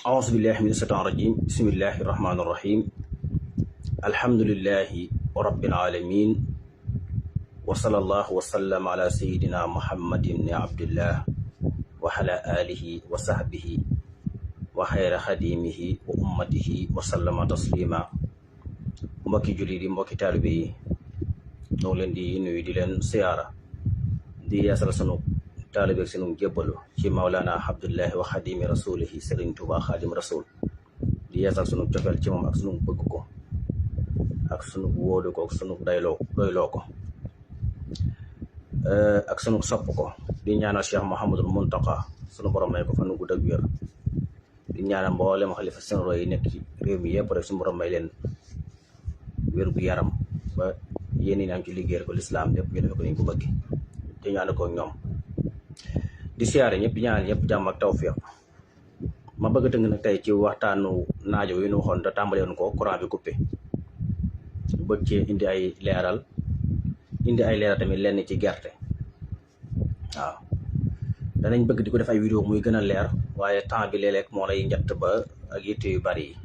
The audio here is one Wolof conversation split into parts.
أعوذ بالله من الشيطان الرجيم بسم الله الرحمن الرحيم الحمد لله رب العالمين وصلى الله وسلم على سيدنا محمد بن عبد الله وعلى آله وصحبه وخير خديمه وأمته وسلم تسليما mbokki julli di mbokki taalibe yi ñoo leen di nuyu di leen siyaara di yeesal sunu taalibe ak sunu jébbalu ci Mawlana Abdullahi wa xadimi rasulihi Sëriñ Tuubaa xaadim rasul di yeesal sunu cofeel ci moom ak sunu bëgg ko ak sunu wóolu ko ak sunu doyloo ko ak sunu sopp ko di ñaanal Cheikh Mouhamadul Muntaqa sunu borom may ko fan gu gudd ak wér di ñaanal mboolem xalifa généraux yi nekk ci réew mi yëpp rek sunu borom may leen wér gu yaram ba yéen ñi am ci liggéeyal ko lislaam lépp ñu defe ko ni ko bëgg te ñu ànd ko ñoom di siyaare ñëpp di ñaanal ñëpp jàmm ak tawfiq ma bëgg tënk nag tey ci waxtaanu naajo yi ñu waxoon te tàmbale woon ko courant bi coupé bëgg ci indi ay leeral tamit lenn ci gerte waaw danañ bëgg di ko def ay vidéo muy gën a leer waaye temps bi léeg-léeg moo lay njett ba ak yitte yu bari yi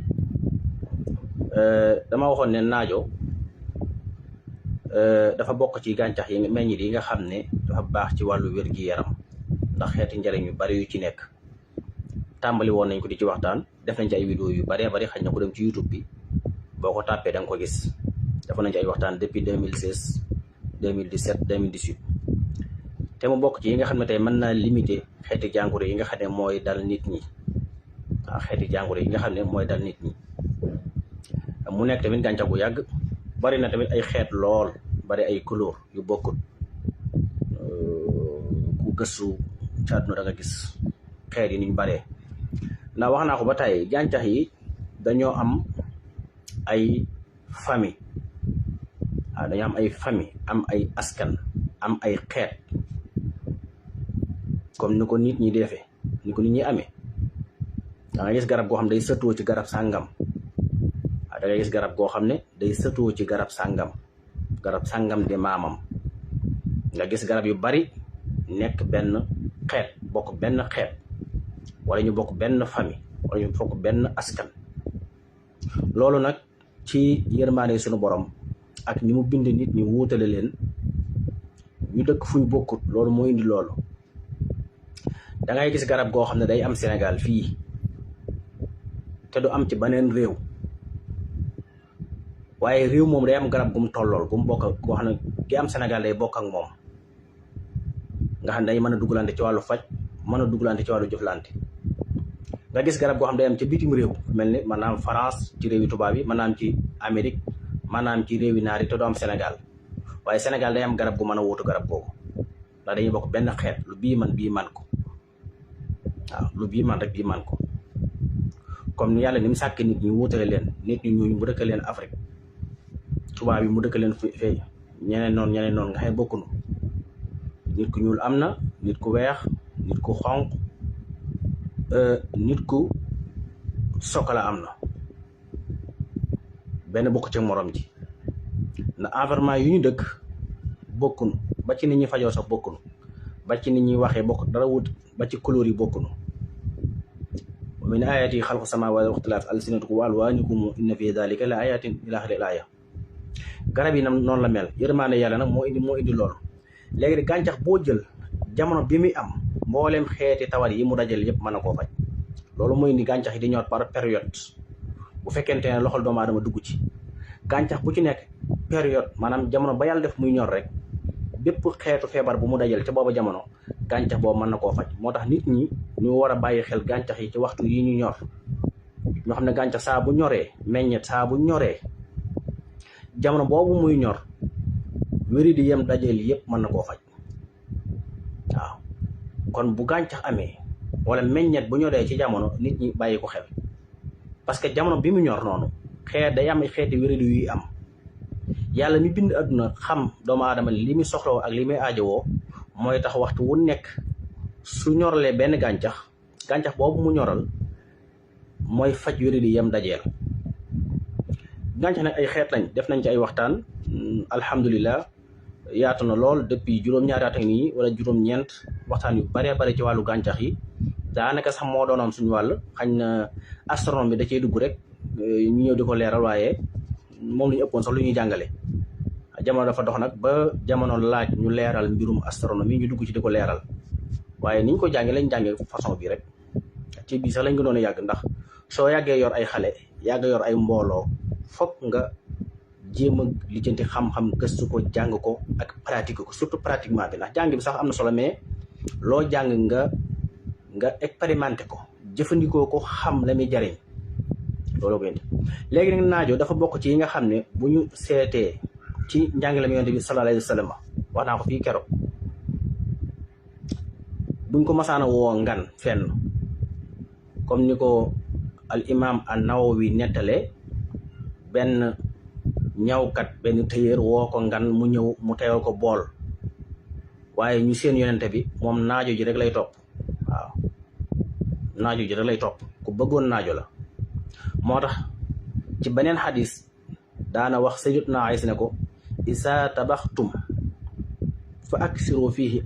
dama waxoon ne naajo dafa bokk ci gàncax yi meññit yi nga xam ne dafa baax ci wàllu wér-gi-yaram ndax xeeti njëriñ yu bari yu ci nekk tàmbali woon nañ ko di ci waxtaan def nañ ci ay vidéo yu baree bari xëy na ko dem ci YouTube bi boo ko tàppee da nga ko gis dafa nañ ci ay waxtaan depuis 2016 2017 2018 te mu bokk ci yi nga xam ne tey mën naa limiter xeeti jàngoro yi nga xam ne mooy dal nit ñi waaw xeeti jàngoro yi nga xam ne mooy dal nit ñi mu nekk tamit gàncax gu yàgg bari na tamit ay xeet lool bari ay couleur yu bokkut ku gëstu ci àdduna da nga gis xeet yi niñ baree ndax wax naa ko ba tey gàncax yi dañoo am ay famille waaw dañoo am ay famille am ay askan am ay xeet comme ni ko nit ñi defee ni ko nit ñi amee da nga gis garab goo xam ne day sëtoo ci garab sàngam da ngay gis garab goo xam ne day sëtoo ci garab sàngam di maamam nga gis garab yu bari nekk benn xeet bokk benn xeet wala ñu bokk benn famille wala ñu bokk benn askan loolu nag ci yërmaande sunu borom ak ñi mu bind nit ñi wuutale leen ñu dëkk fuñ bokkut loolu moo indi loolu da ngay gis garab goo xam ne day am Sénégal fii te du am ci beneen réew waaye réew moom day am garab gu mu tollool gu mu bokk koo xam ne ki am Sénégal day bokk ak moom nga xam ne day mën a dugalante ci wàllu faj mën a dugalante ci wàllu jëflante nga gis garab goo xam ne day am ci bitim réew mel ni maanaam France ci réewi tubaab yi maanaam ci Amérique maanaam ci réewi naar yi te du am Sénégal waaye Sénégal day am garab gu mën a wuutu garab googu ndax dañuy bokk benn xeet lu bii man ko waaw lu bii man rek bii man ko comme ni yàlla ni mu sàkk nit ñi wuutale leen nit ñi ñu mu dëkk leen Afrique tubaab yi mu dëkk leen fee ñeneen noonu nga xam bokkunu nit ku ñuul am na nit ku weex nit ku xonq nit ku sokola am na benn bokk ci morom ji na environnement yu ñu dëkk bokkunu ba ci nit ñi fajoo sax bokkunu ba ci nit ñi waxee bokk dara wut ba ci couleur yi bokkunu min ayati xalqu samaawaati wa ixtilaafi alsinatikum wa alwaanikum inna fi dalika la ayatin ila axiril aaya garab yi nag noonu la mel yërmaande yàlla nag moo indi loolu léegi gàncax boo jël jamono bi muy am mboolem xeeti tawat yi mu dajal yëpp mën na koo faj loolu mooy indi gàncax yi di ñor par période bu fekkente ne loxol doomu aadama dugg ci gàncax bu ci nekk période maanaam jamono ba yàlla def muy ñor rek bépp xeetu feebar bu mu dajal ca booba jamono gàncax boobu mën na koo faj moo tax nit ñi ñu war a bàyyi xel gàncax yi ci waxtu yi ñu ñor ñoo xam ne gàncax saa bu ñoree meññet saa bu ñoree jamono boobu muy ñor wéri di yem dajeel yëpp mën na koo faj waaw kon bu gàncax amee wala meññet bu ñoree ci jamono nit ñi bàyyi ko xel parce que jamono bi mu ñor noonu xeet day am xeeti wéri di yuy am yàlla mi bind adduna xam doomu aadama li muy soxlawoo ak li muy aajowoo mooy tax waxtu wu nekk su ñoralee benn gàncax boobu mu ñoral mooy faj wéri di yem dajeel gàncax nag ay xeet lañ def nañ ci ay waxtaan alhamdulilah yaatu na lool depuis juróom-ñaari at ak nii wala juróom-ñeent waxtaan yu baree bari ci wàllu gàncax yi daanaka sax moo doonoon suñu wàll, xañ na astronome bi da cey dugg rek ñu ñëw di ko leeral, waaye moom lu ñu ëppoon sax lu ñuy jàngale. jamono dafa dox nag ba jamono laaj ñu leeral mbirum astronomie ñu dugg ci di ko leeral, waaye niñ ko jànge lañ jànge façon bi rek. ci bii sax lañ gënoon a yàgg, ndax soo yàggee yor ay xale yàgg yor ay mbooloo, fokk nga jéem a lijjanti xam-xam, gëstu ko, jàng ko ak pratique ko, surtout pratiquement bi, ndax jàng bi sax am na solo, mais loo jàng nga expérimenté ko, jëfandikoo ko, xam la muy jariñ, loolu ko indi. léegi nag naajo dafa bokk ci yi nga xam ne bu ñu seetee ci njàngale Yonent bi sallallahu alayhi wa sallam, wax naa ko fii keroog, buñ ko masaana woo ngan fenn, comme ni ko al imam an-Nawawi nettale, benn ñawkat, benn tëyeer woo ko ngan mu ñëw mu teewal ko bool, waaye ñu seen yonente bi moom naajo ji rek lay topp. waaw naajo ji rek lay topp, ku bëggoon naajo la. moo tax ci beneen xadis daana wax sayyidatuna Aysa ne ko, isa tabaxtum fa aksiru fihi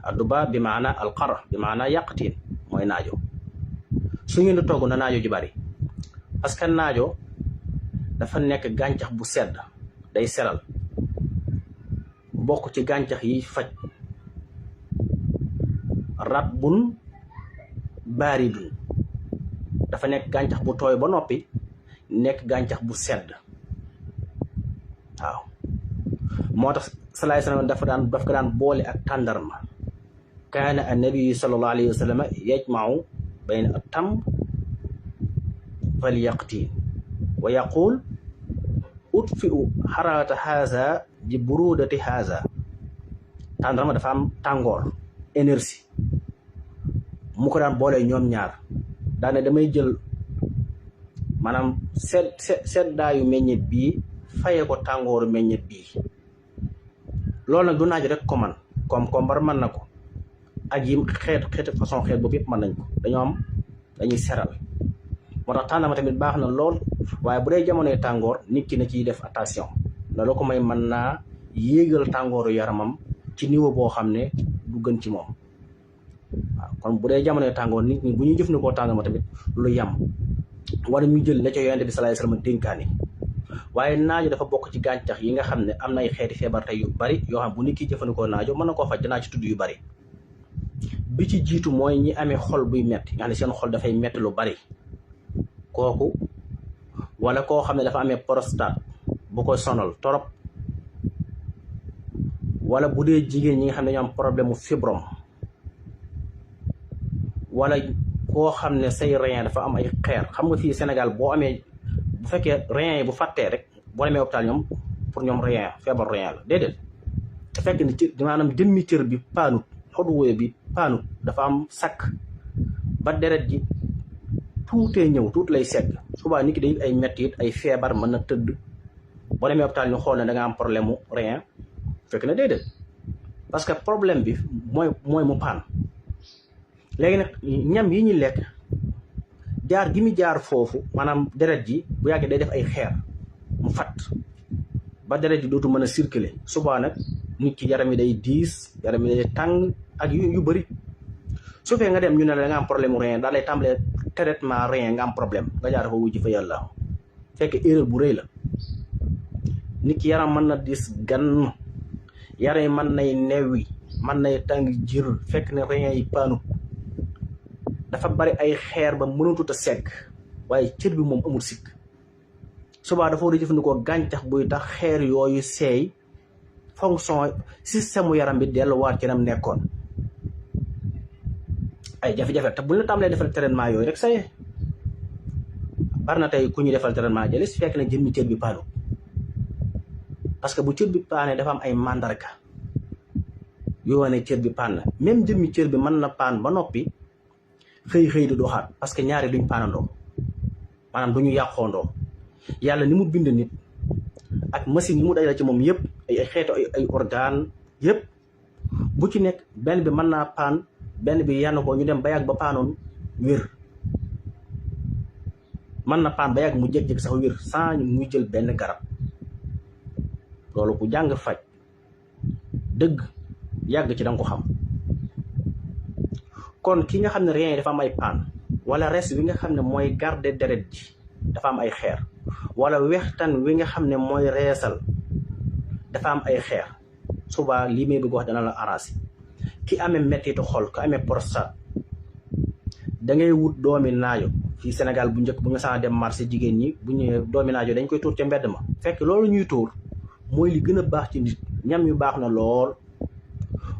addubaa bi maana alqar, bi maana yàqtiin, mooy naajo. su ngeen di togg na naajo ji bari, parce que naajo dafa nekk gàncax bu sedd, day seral, bokk ci gàncax yi faj. ratbun baaridun, dafa nekk gàncax bu tooy ba noppi nekk gàncax bu sedd. waaw moo tax salaay salaam daf ko daan boole ak tàndarma. kaana annabiyu sallallahu alayhi wa sallam yajmau bayna at-tamr wal yaqtiin wa yaqul utfiu xaraata haza bi burudati haza. tàndarma dafa am tàngoor, énergie, mu ko daan boole ñoom ñaar. daane damay jël maanaam seddaayu meññet bii faye ko tàngooru meññet bii. loolu nag du naaj rek ko man, koom-koombar mën na ko, ak yi xeet façon xeet boobu yëpp mën nañ ko. dañuy seral. moo tax tàndarma tamit baax na lool, waaye bu dee jamonoy tàngoor nit ki na ciy def attention. loolu ko may mën naa yéegal tàngooru yaramam ci niveau boo xam ne du gën ci moom. waaw kon bu dee jamonoy tàngoor nit ñi bu ñuy jëfandikoo tàndarma tamit lu yam, wala ñu jël la ca Yonent bi sallallahu alayhi wasallam dénkaani. waaye naajo dafa bokk ci gàncax yi nga xam ne am na ay xeeti feebar tey yu bari yoo xam bu nit ki jëfandikoo naajo mën na koo faj. danaa ci tudd yu bari. bi ci jiitu mooy ñi amee xol buy metti, nga xam ne seen xol dafay metti lu bari, kooku, wala koo xam ne dafa amee prostate bu ko sonal torop, wala bu dee jigéen ñi nga xam ne dañoo am problème mu fibrome, wala koo xam ne say rein dafa am ay xeer. xam nga fii Sénégal bu fekkee rein yi bu fàttee rek boo demee hôpital ñoom pour ñoom rein feebar rein la, déedéet. te fekk ni maanaam jëmmi cër bi paanut, xoduwee bi paanut, dafa am sakk ba deret ji tuutee ñëw, tuut lay segg. subaa nit ki day ay mettit, ay feebar, mën na tëdd. boo demee hôpital ñu xool ne da nga am problème mu rein, fekk na déedéet, parce que problème bi mooy mu paan. léegi nag ñam yi ñuy lekk, jaar gi mu jaar foofu, maanaam deret ji bu yàggee day def ay xeer mu fat ba deret ji dootu mën a circuler. subaa nag nit ki yaram yi day diis, yaram yi day tàng ak yu bëri. su fee nga dem ñu ne la nga am problème rein, daal lay tàmbalee traitement rein, nga am problème, nga jaar fa wujji fa yàlla. fekk erreur bu rëy la. nit ki yaram mën na diis gan, yaram yi mën nay newi, mën nay tàng jër, fekk ne rein yi paanut, dafa bari ay xeer ba mënatut a segg, waaye cër bi moom amul sikk. subaa dafa war a jëfandikoo gàncax buy tax xeer yooyu seey, fonction système mu yaram bi delluwaat ci nam nekkoon. ay jafe-jafe te bu ñu la tàmbalee defal traitement yooyu rek say bari na tey ku ñu defal traitement jëlis fekk na jëmmi cër bi paanu. parce que bu cër bi paanee dafa am ay mandarga yoo wane cër bi paan na. même jëmmi cër bi mën na paan ba noppi xëy di doxaat, parce que ñaari duñ paanandoo, maanaam du ñu yàqoondoo. yàlla ni mu bind nit ak machine yi mu dajale ci moom yëpp, ay xeetu ay organe yëpp, bu ci nekk benn bi mën naa paan, benn bi yann ko ñu dem ba yàgg ba paanoon wér. mën na paan ba yàgg mu jékki-jékki sax wér sans muy jël benn garab. loolu ku jàng faj dëgg yàgg ci danga ko xam. kon ki nga xam ne rein yi dafa am ay paan wala res wi nga xam ne mooy garder deret ji dafa am ay xeer wala wextan wi nga xam ne mooy reesal dafa am ay xeer suba lii may bëgg wax dana la arrangé ki amee mettitu xol ki amee prostate da ngay wut doomi naajo fii Sénégal bu njëkk bu nga sana dem marché jigéen ñi bu ñëwee doomi naajo dañ koy tuur ca mbedd ma fekk loolu ñuy tuur mooy li gën a baax ci nit ñam yu baax na lool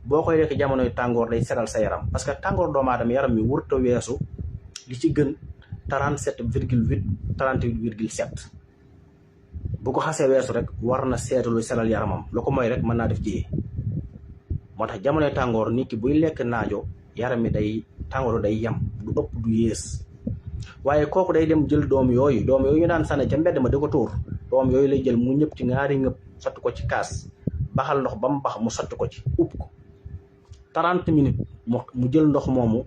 boo koy lekk jamonoy tàngoor day seral sa yaram parce que tàngoor doomu aadama yaram mi wërta weesu li ci gën 37,8 38,7 bu ko xasee weesu rek war na seetalu seral yaramam lu ko mooy rek mën naa def jiyee moo tax jamonoy tàngoor nit ki buy lekk naajo yaram mi day tàngooru day yem du ëpp du yées waaye kooku day dem jël doom yooyu ñu daan sànni ca mbedd ma di ko tuur doom yooyu lay jël mu ñëpp ci ñaari ngëpp sotti ko ci kaas baxal ndox ba mu bax mu sotti ko ci upp ko 30 minutes mu jël ndox moomu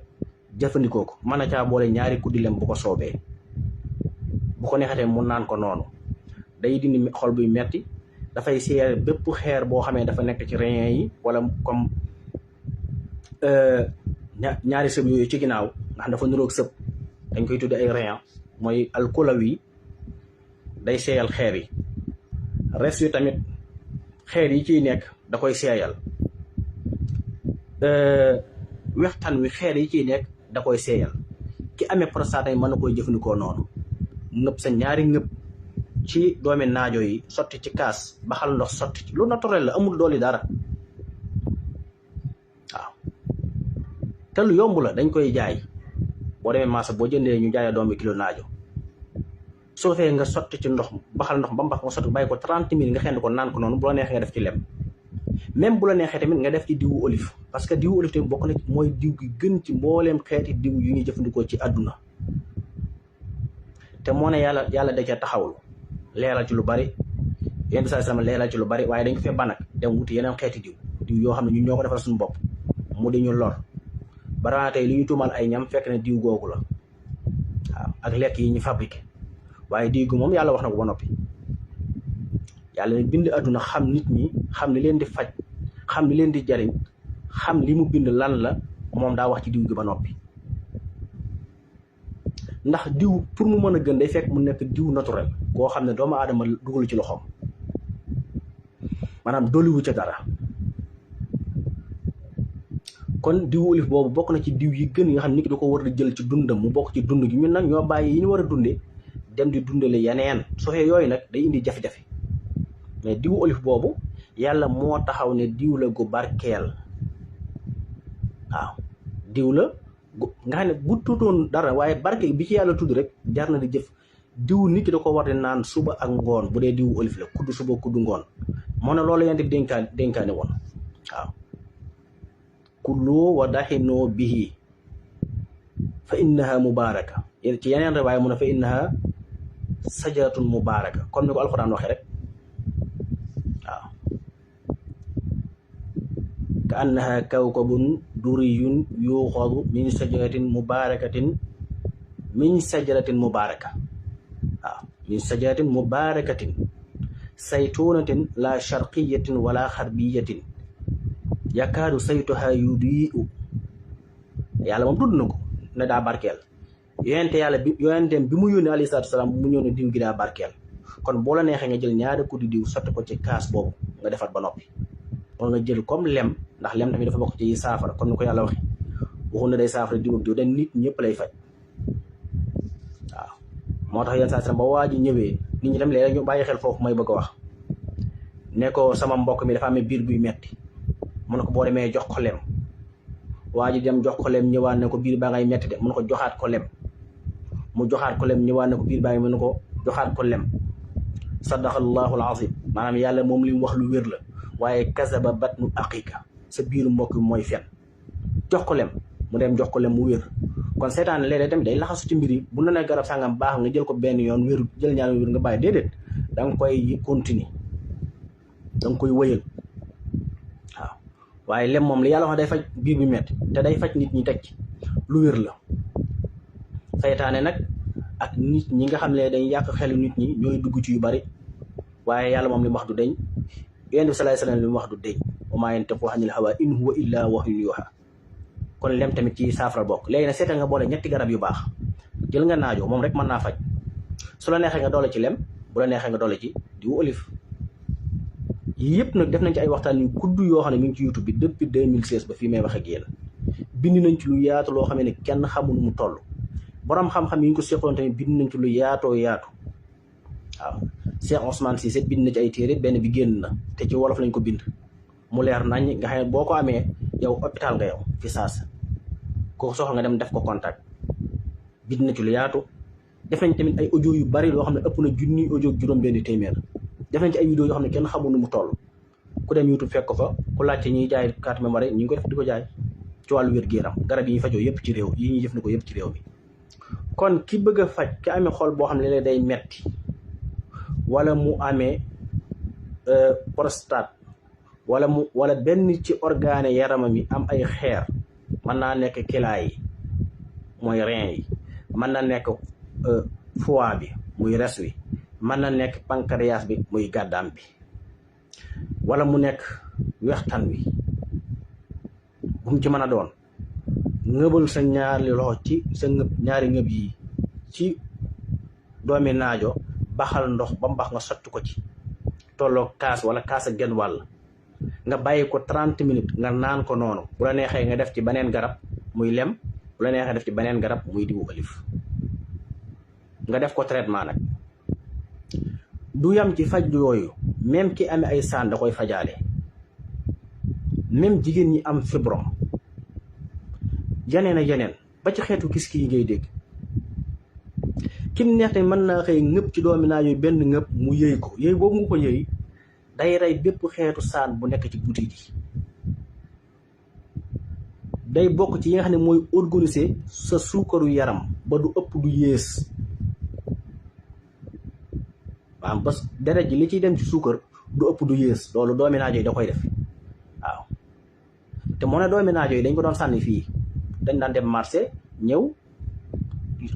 jëfandikoo ko mën na caa boole ñaari kuddi lem bu ko soobee bu ko neexatee mu naan ko noonu day dindi xol buy metti dafay seere bépp xeer boo xamee dafa nekk ci rein yi wala comme ñaari sëb yooyu ci ginnaaw ndax dafa niroog sëb dañ koy tudde ay rein mooy alkulawi day seeyal xeer yi res yu tamit xeer yi ciy nekk da koy seeyal wextaan wi xeer yi ciy nekk da koy seeyal ki amee prostate yi mën na koy jëfandikoo noonu ngëpp sa ñaari ngëpp ci doomi naajo yi sotti ci kaas baxal ndox sotti ci lu naturel la amul dooli dara waaw te lu yomb la dañ koy jaay boo demee marché boo jëndee ñu jaayee doomi kilo naajo soo fee nga sotti ci ndox baxal ndox ba mbax nga sotti bàyyi ko 30 minutes nga xend ko naan ko noonu bu la neexee nga def ci lem même bu la neexee tamit nga def ci diwu olive parce que diwu olive tamit bokk na mooy diw gi gën ci mbooleem xeeti diw yu ñuy jëfandikoo ci àdduna te moo ne yàlla da ca taxawlu leeral ci lu bari yenn saa sama leeral ci lu bari waaye dañ ko fee banak dem wuti yeneen xeeti diw yoo xam ne ñun ñoo ko defal suñu bopp mu di ñu lor bara tey li ñu tuumal ay ñam fekk ne diw googu la waaw ak lekk yi ñu fabriqué waaye diw gi moom yàlla wax na ko ba noppi yàlla ne bind àdduna xam nit ñi xam li leen di faj xam li leen di jariñ xam li mu bind lan la moom daa wax ci diw gi ba noppi ndax diw pour mu mën a gën day fekk mu nekk diw naturel koo xam ne doomu aadama dugalu ci loxoom maanaam doliwu ca dara kon diwu olif boobu bokk na ci diw yi gën yi nga xam ne nit ki da ko war a jël ci dundam mu bokk ci dund gi ñun nag ñoo bàyyi yi ñu war a dunde dem di dundale yeneen soxee yooyu nag day indi jafe-jafe mais diwu olif boobu yàlla moo taxaw ne diw la gu barkeel waaw diw la nga xam ne bu tuddoon dara waaye barke bi ci yàlla tudd rek jar na di jëf diw nit ki da ko war di naan suba ak ngoon bu dee diwu olif la kudd suba kudd ngoon moo ne loolu yente bi dénkaane woon waaw kullu wa daxinoo bihi fa innaha mubaraka ci yeneen waaye mu ne fa innaha sajaratun mubaraka comme ni ko alxuraan waxee rek waaw ka annaha kawkabun duriyun yuxadu min sajaratin mubaraka waaw min sajaratin mubarakatin saytunatin la sharqiyatin wala xarbiyatin yakaadu saytuha yudiu yàlla moom tudd na ko ne daa barkeel yonenteem bi mu yónnee alayhi salaatu salaam mu ñëw ne diw gi daa barkeel kon boo la neexee nga jël ñaari kuddi diw sotti ko ci kaas boobu nga defar ba noppi wala nga jël comme lem ndax lem tamit dafa bokk ci saafara comme ni ko yàlla waxe waxu ne day saafara diw ak diw dañ nit ñëpp lay faj waaw moo tax yenn saa ba waa ji ñëwee nit ñi tam léeg-léeg ñu bàyyi xel foofu may bëgg a wax ne ko sama mbokk mi dafa amee biir buy metti mu ne ko boo demee jox ko lem waa ji dem jox ko lem ñëwaat ne ko biir baa ngay metti de mu ne ko joxaat ko lem mu joxaat ko lem ñëwaat ne ko biir baa ngi mu ne ko joxaat ko lem sadaqallahu alazim maanaam yàlla moom li mu wax lu wér la waaye kasaba batnu aqiqa sa biiru mbokk mooy fen jox ko lem mu dem jox ko lem mu wér kon seetaan léeg-léeg tamit day laxasu ci mbir yi bu na ne garab sàngam baax nga jël ko benn yoon wér jël ñaar wér nga bàyyi déedéet da nga koy continuer da nga koy wëyal waaw waaye lem moom li yàlla wax day faj biir bi metti te day faj nit ñi teg ci lu wér la seytaane nag ak nit ñi nga xam ne dañ yàq xelu nit ñi ñooy dugg ci yu bari waaye yàlla moom li mu wax du deñ yonent bi sallallahu alayhi wasallam li mu wax du deñ wa maa yantiqu anil hawaa in huwa illaa wahyun yuuhaa kon lem tamit ci saafara bokk. léegi nag seetal nga boole ñetti garab yu baax, jël nga naajo moom rek mën naa faj, su la neexee nga doole ci lem, bu la neexee nga doole ci diwu olive. yii yëpp nag def nañ ci ay waxtaan yu gudd yoo xam ne mi ngi ci YouTube bi depuis 2016 ba fii may wax ak yéen. bind nañ ci lu yaatu loo xam ne kenn xamul mu toll. borom xam-xam yi ñu ko seqaloon tamit bind nañ ci lu yaatoo yaatu. waaw Cheikh Ousmane Cissé bind na ci ay téere, benn bi génn na te ci wolof lañ ko bind mu leer nañ nga xam ne boo ko amee yow hôpital nga yow fi saas ko soxla nga dem def ko contact. bind na ci lu yaatu. def nañ tamit ay audio yu bari loo xam ne ëpp na junni audio juróom-benn téeméer. def nañ ci ay vidéo yoo xam ne kenn xamul nu mu toll. ku dem YouTube fekk ko fa, ku laajte ñuy jaay carte mémoire ñu ngi ko def di ko jaay ci wàllu wér-gu-yaram. garab yi ñuy fajoo yëpp ci réew yi ñuy jëfandikoo yëpp ci réew mi. kon ki bëgg a faj ki amee xol boo xam ne léeg-léeg day metti wala mu amee prostate wala benn ci organe yaramam yi am ay xeer, mën naa nekk kilaa yi mooy rein yi, mën na nekk foie bi muy res wi, mën na nekk pancréas bi muy gàddaam bi, wala mu nekk wextan wi, bu mu ci mën a doon. ngëbal sa ñaari loxo ci sa ñaari ngëb yi ci doomi naajo, baxal ndox ba mbax nga sotti ko ci tolloo kaas wala kaas ak genn wàll, nga bàyyi ko 30 minutes nga naan ko noonu. bu la neexee nga def ci beneen garab muy lem, bu la neexee def ci beneen garab muy diwu olive, nga def ko traitement nag. du yam ci faj yooyu, même ki amee ay saan da koy fajaale, même jigéen ñi am fibrome, yeneen ak yeneen ba ci xeetu kiski yi ngay dégg. kim neex tamit mën naa xëy ngëpp ci doomi naajo benn ngëpp mu yëy ko, yëy boobu nga ko yëy day rey bépp xeetu saan bu nekk ci butit yi. day bokk ci yi nga xam ne mooy organiser sa suukaru yaram ba du ëpp du yées. waaw bas deret ji li ciy dem ci suukar du ëpp du yées, loolu doomi naajo yi da koy def. waaw te moo ne doomi naajo yi dañ ko doon sànni fii, dañ daan dem marché ñëw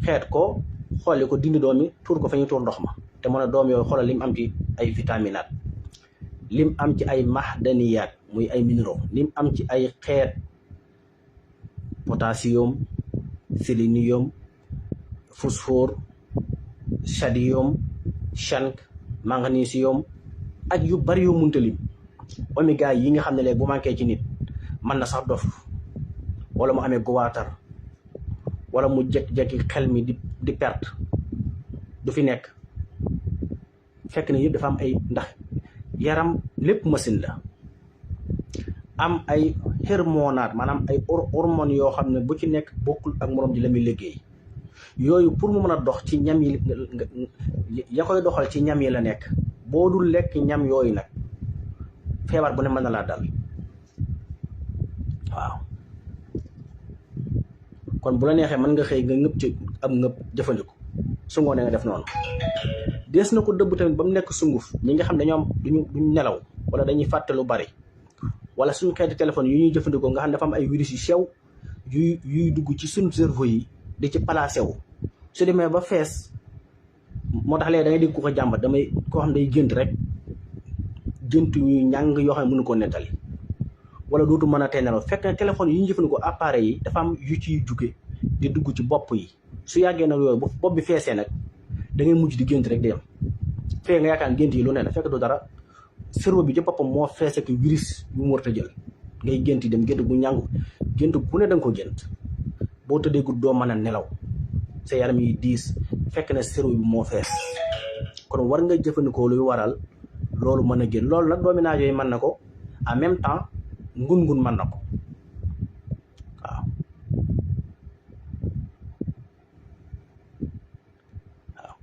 xeet ko xooli ko dindi doom yi tuur ko fa ñu tuur ndox ma. te moo ne doom yooyu xoolal lim am ci ay vitaminaat, lim am ci ay mahdaniyaat muy ay minéraux, lim am ci ay xeet potassium, sélénium, phosphore, sodium, zinc, magnésium ak yu bari yu munta lim. oméga yi nga xam ne léegi bu manqué ci nit mën na sax dof, wala mu amee guwaatar, wala mu jekki xel mi di perte, du fi nekk. fekk na yëpp dafa am ay, ndax yaram lépp machine la, am ay hormonaat maanaam ay hormones yoo xam ne bu ci nekk bokkul ak morom ji la muy liggéey. yooyu pour mu mën a dox ci ñam yi ya koy doxal ci ñam yi la nekk. boo dul lekk ñam yooyu nag feebar bu ne mën na laa dal. waaw kon bu la neexee mën nga xëy nga ngëpp ci am ngëpp jëfandiku, su ngoonee nga def noonu. dees na ko dëbb tamit ba mu nekk sunguf. ñi nga xam ne ñoom duñu nelaw wala dañuy fàtte lu bari, wala suñu xeeti téléphone yu ñuy jëfandikoo nga xam ne dafa am ay virus yu sew yuy dugg ci suñu cerveau yi di ci placé wu. su demee ba fees, moo tax léegi da ngay dégg ku ko jàmbat, koo xam day gént rek, gént yu ñàng yoo xam ne mënu koo nettali, wala dootu mën a tey nelaw. fekk na téléphone yi ñu jëfandikoo appareil yi dafa am yu ciy jóge di dugg ci bopp yi. su yàggee nag yooyu bopp bi feesee nag da ngay mujj di gént rek di dem. fekk nga yaakaar gént yi lu ne la, fekk du dara. cerveau bi ci boppam moo fees ak virus yu mu war a jël. ngay gént yi dem gént gu ñàngu, gént bu ne da nga ko gént. boo tëddee guddi doo mën a nelaw, sa yaram yi diis, fekk na cerveau bi moo fees. kon war nga jëfandikoo luy waral loolu mën a génn. loolu nag doomi naajo yi mën na ko, en même temps ngun-ngun mën na ko. waaw waaw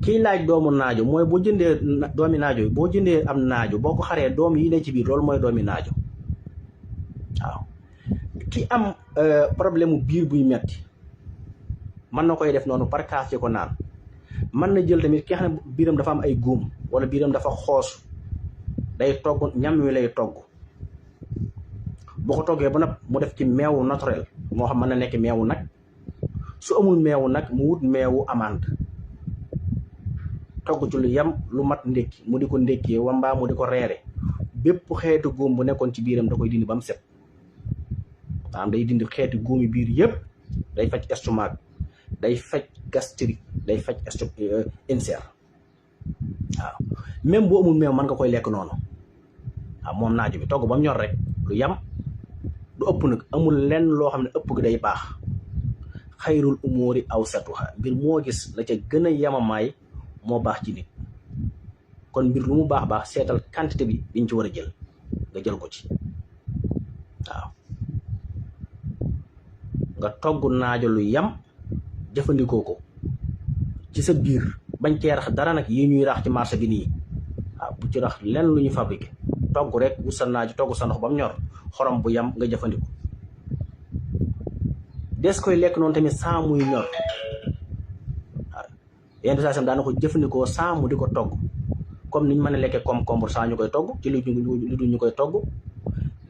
kiy laaj doomu naajo mooy boo jëndee doomi naajo yi, boo jëndee am naajo boo ko xaree doom yi ne ci biir, loolu mooy doomi naajo. waaw ki am problème mu biir buy metti mën na koy def noonu par kaas ci ko naan. mën na jël tamit ki xam ne biiram dafa am ay góom wala biiram dafa xoos, day togg ñam wi lay togg. boo ko toggee ba nag mu def ci meewu naturel, moo xam mën na nekk meewu nag. su amul meewu nag mu wut meewu amande, togg ci lu yem lu mat ndékki mu di ko ndékkee wambaa mu di ko reere. bépp xeetu góom bu nekkoon ci biiram da koy dindi ba mu set. maanaam day dindi xeeti góomi biir yëpp, day faj estomac, day faj gastrique, day faj ulcère. waaw même boo amul meew mën nga koy lekk noonu. waaw moom naaju bi togg ba mu ñor rek lu yam, du ëpp nag, amul lenn loo xam ne ëpp gi day baax. xayrul umuri awsatuha, mbir moo gis la ca gën a yamamaay moo baax ci nit. kon mbir lu mu baax seetal quantité bi biñ ci war a jël nga jël ko ci. waaw nga togg naajo lu yam jëfandikoo ko ci sa biir, bañ cee rax dara nag yi ñuy rax ci marché bi nii. waaw bu ci rax lenn lu ñu fabriqué, togg rek wut sa naaju, togg sa ndox ba mu ñor, xorom bu yam nga jëfandikoo. des koy lekk noonu tamit saa muy ñor. waaw yenn saa daana ko jëfandikoo saa mu di ko togg, comme niñ mën a lekkee concombre saa ñu koy togg ci lu dul ñu koy togg,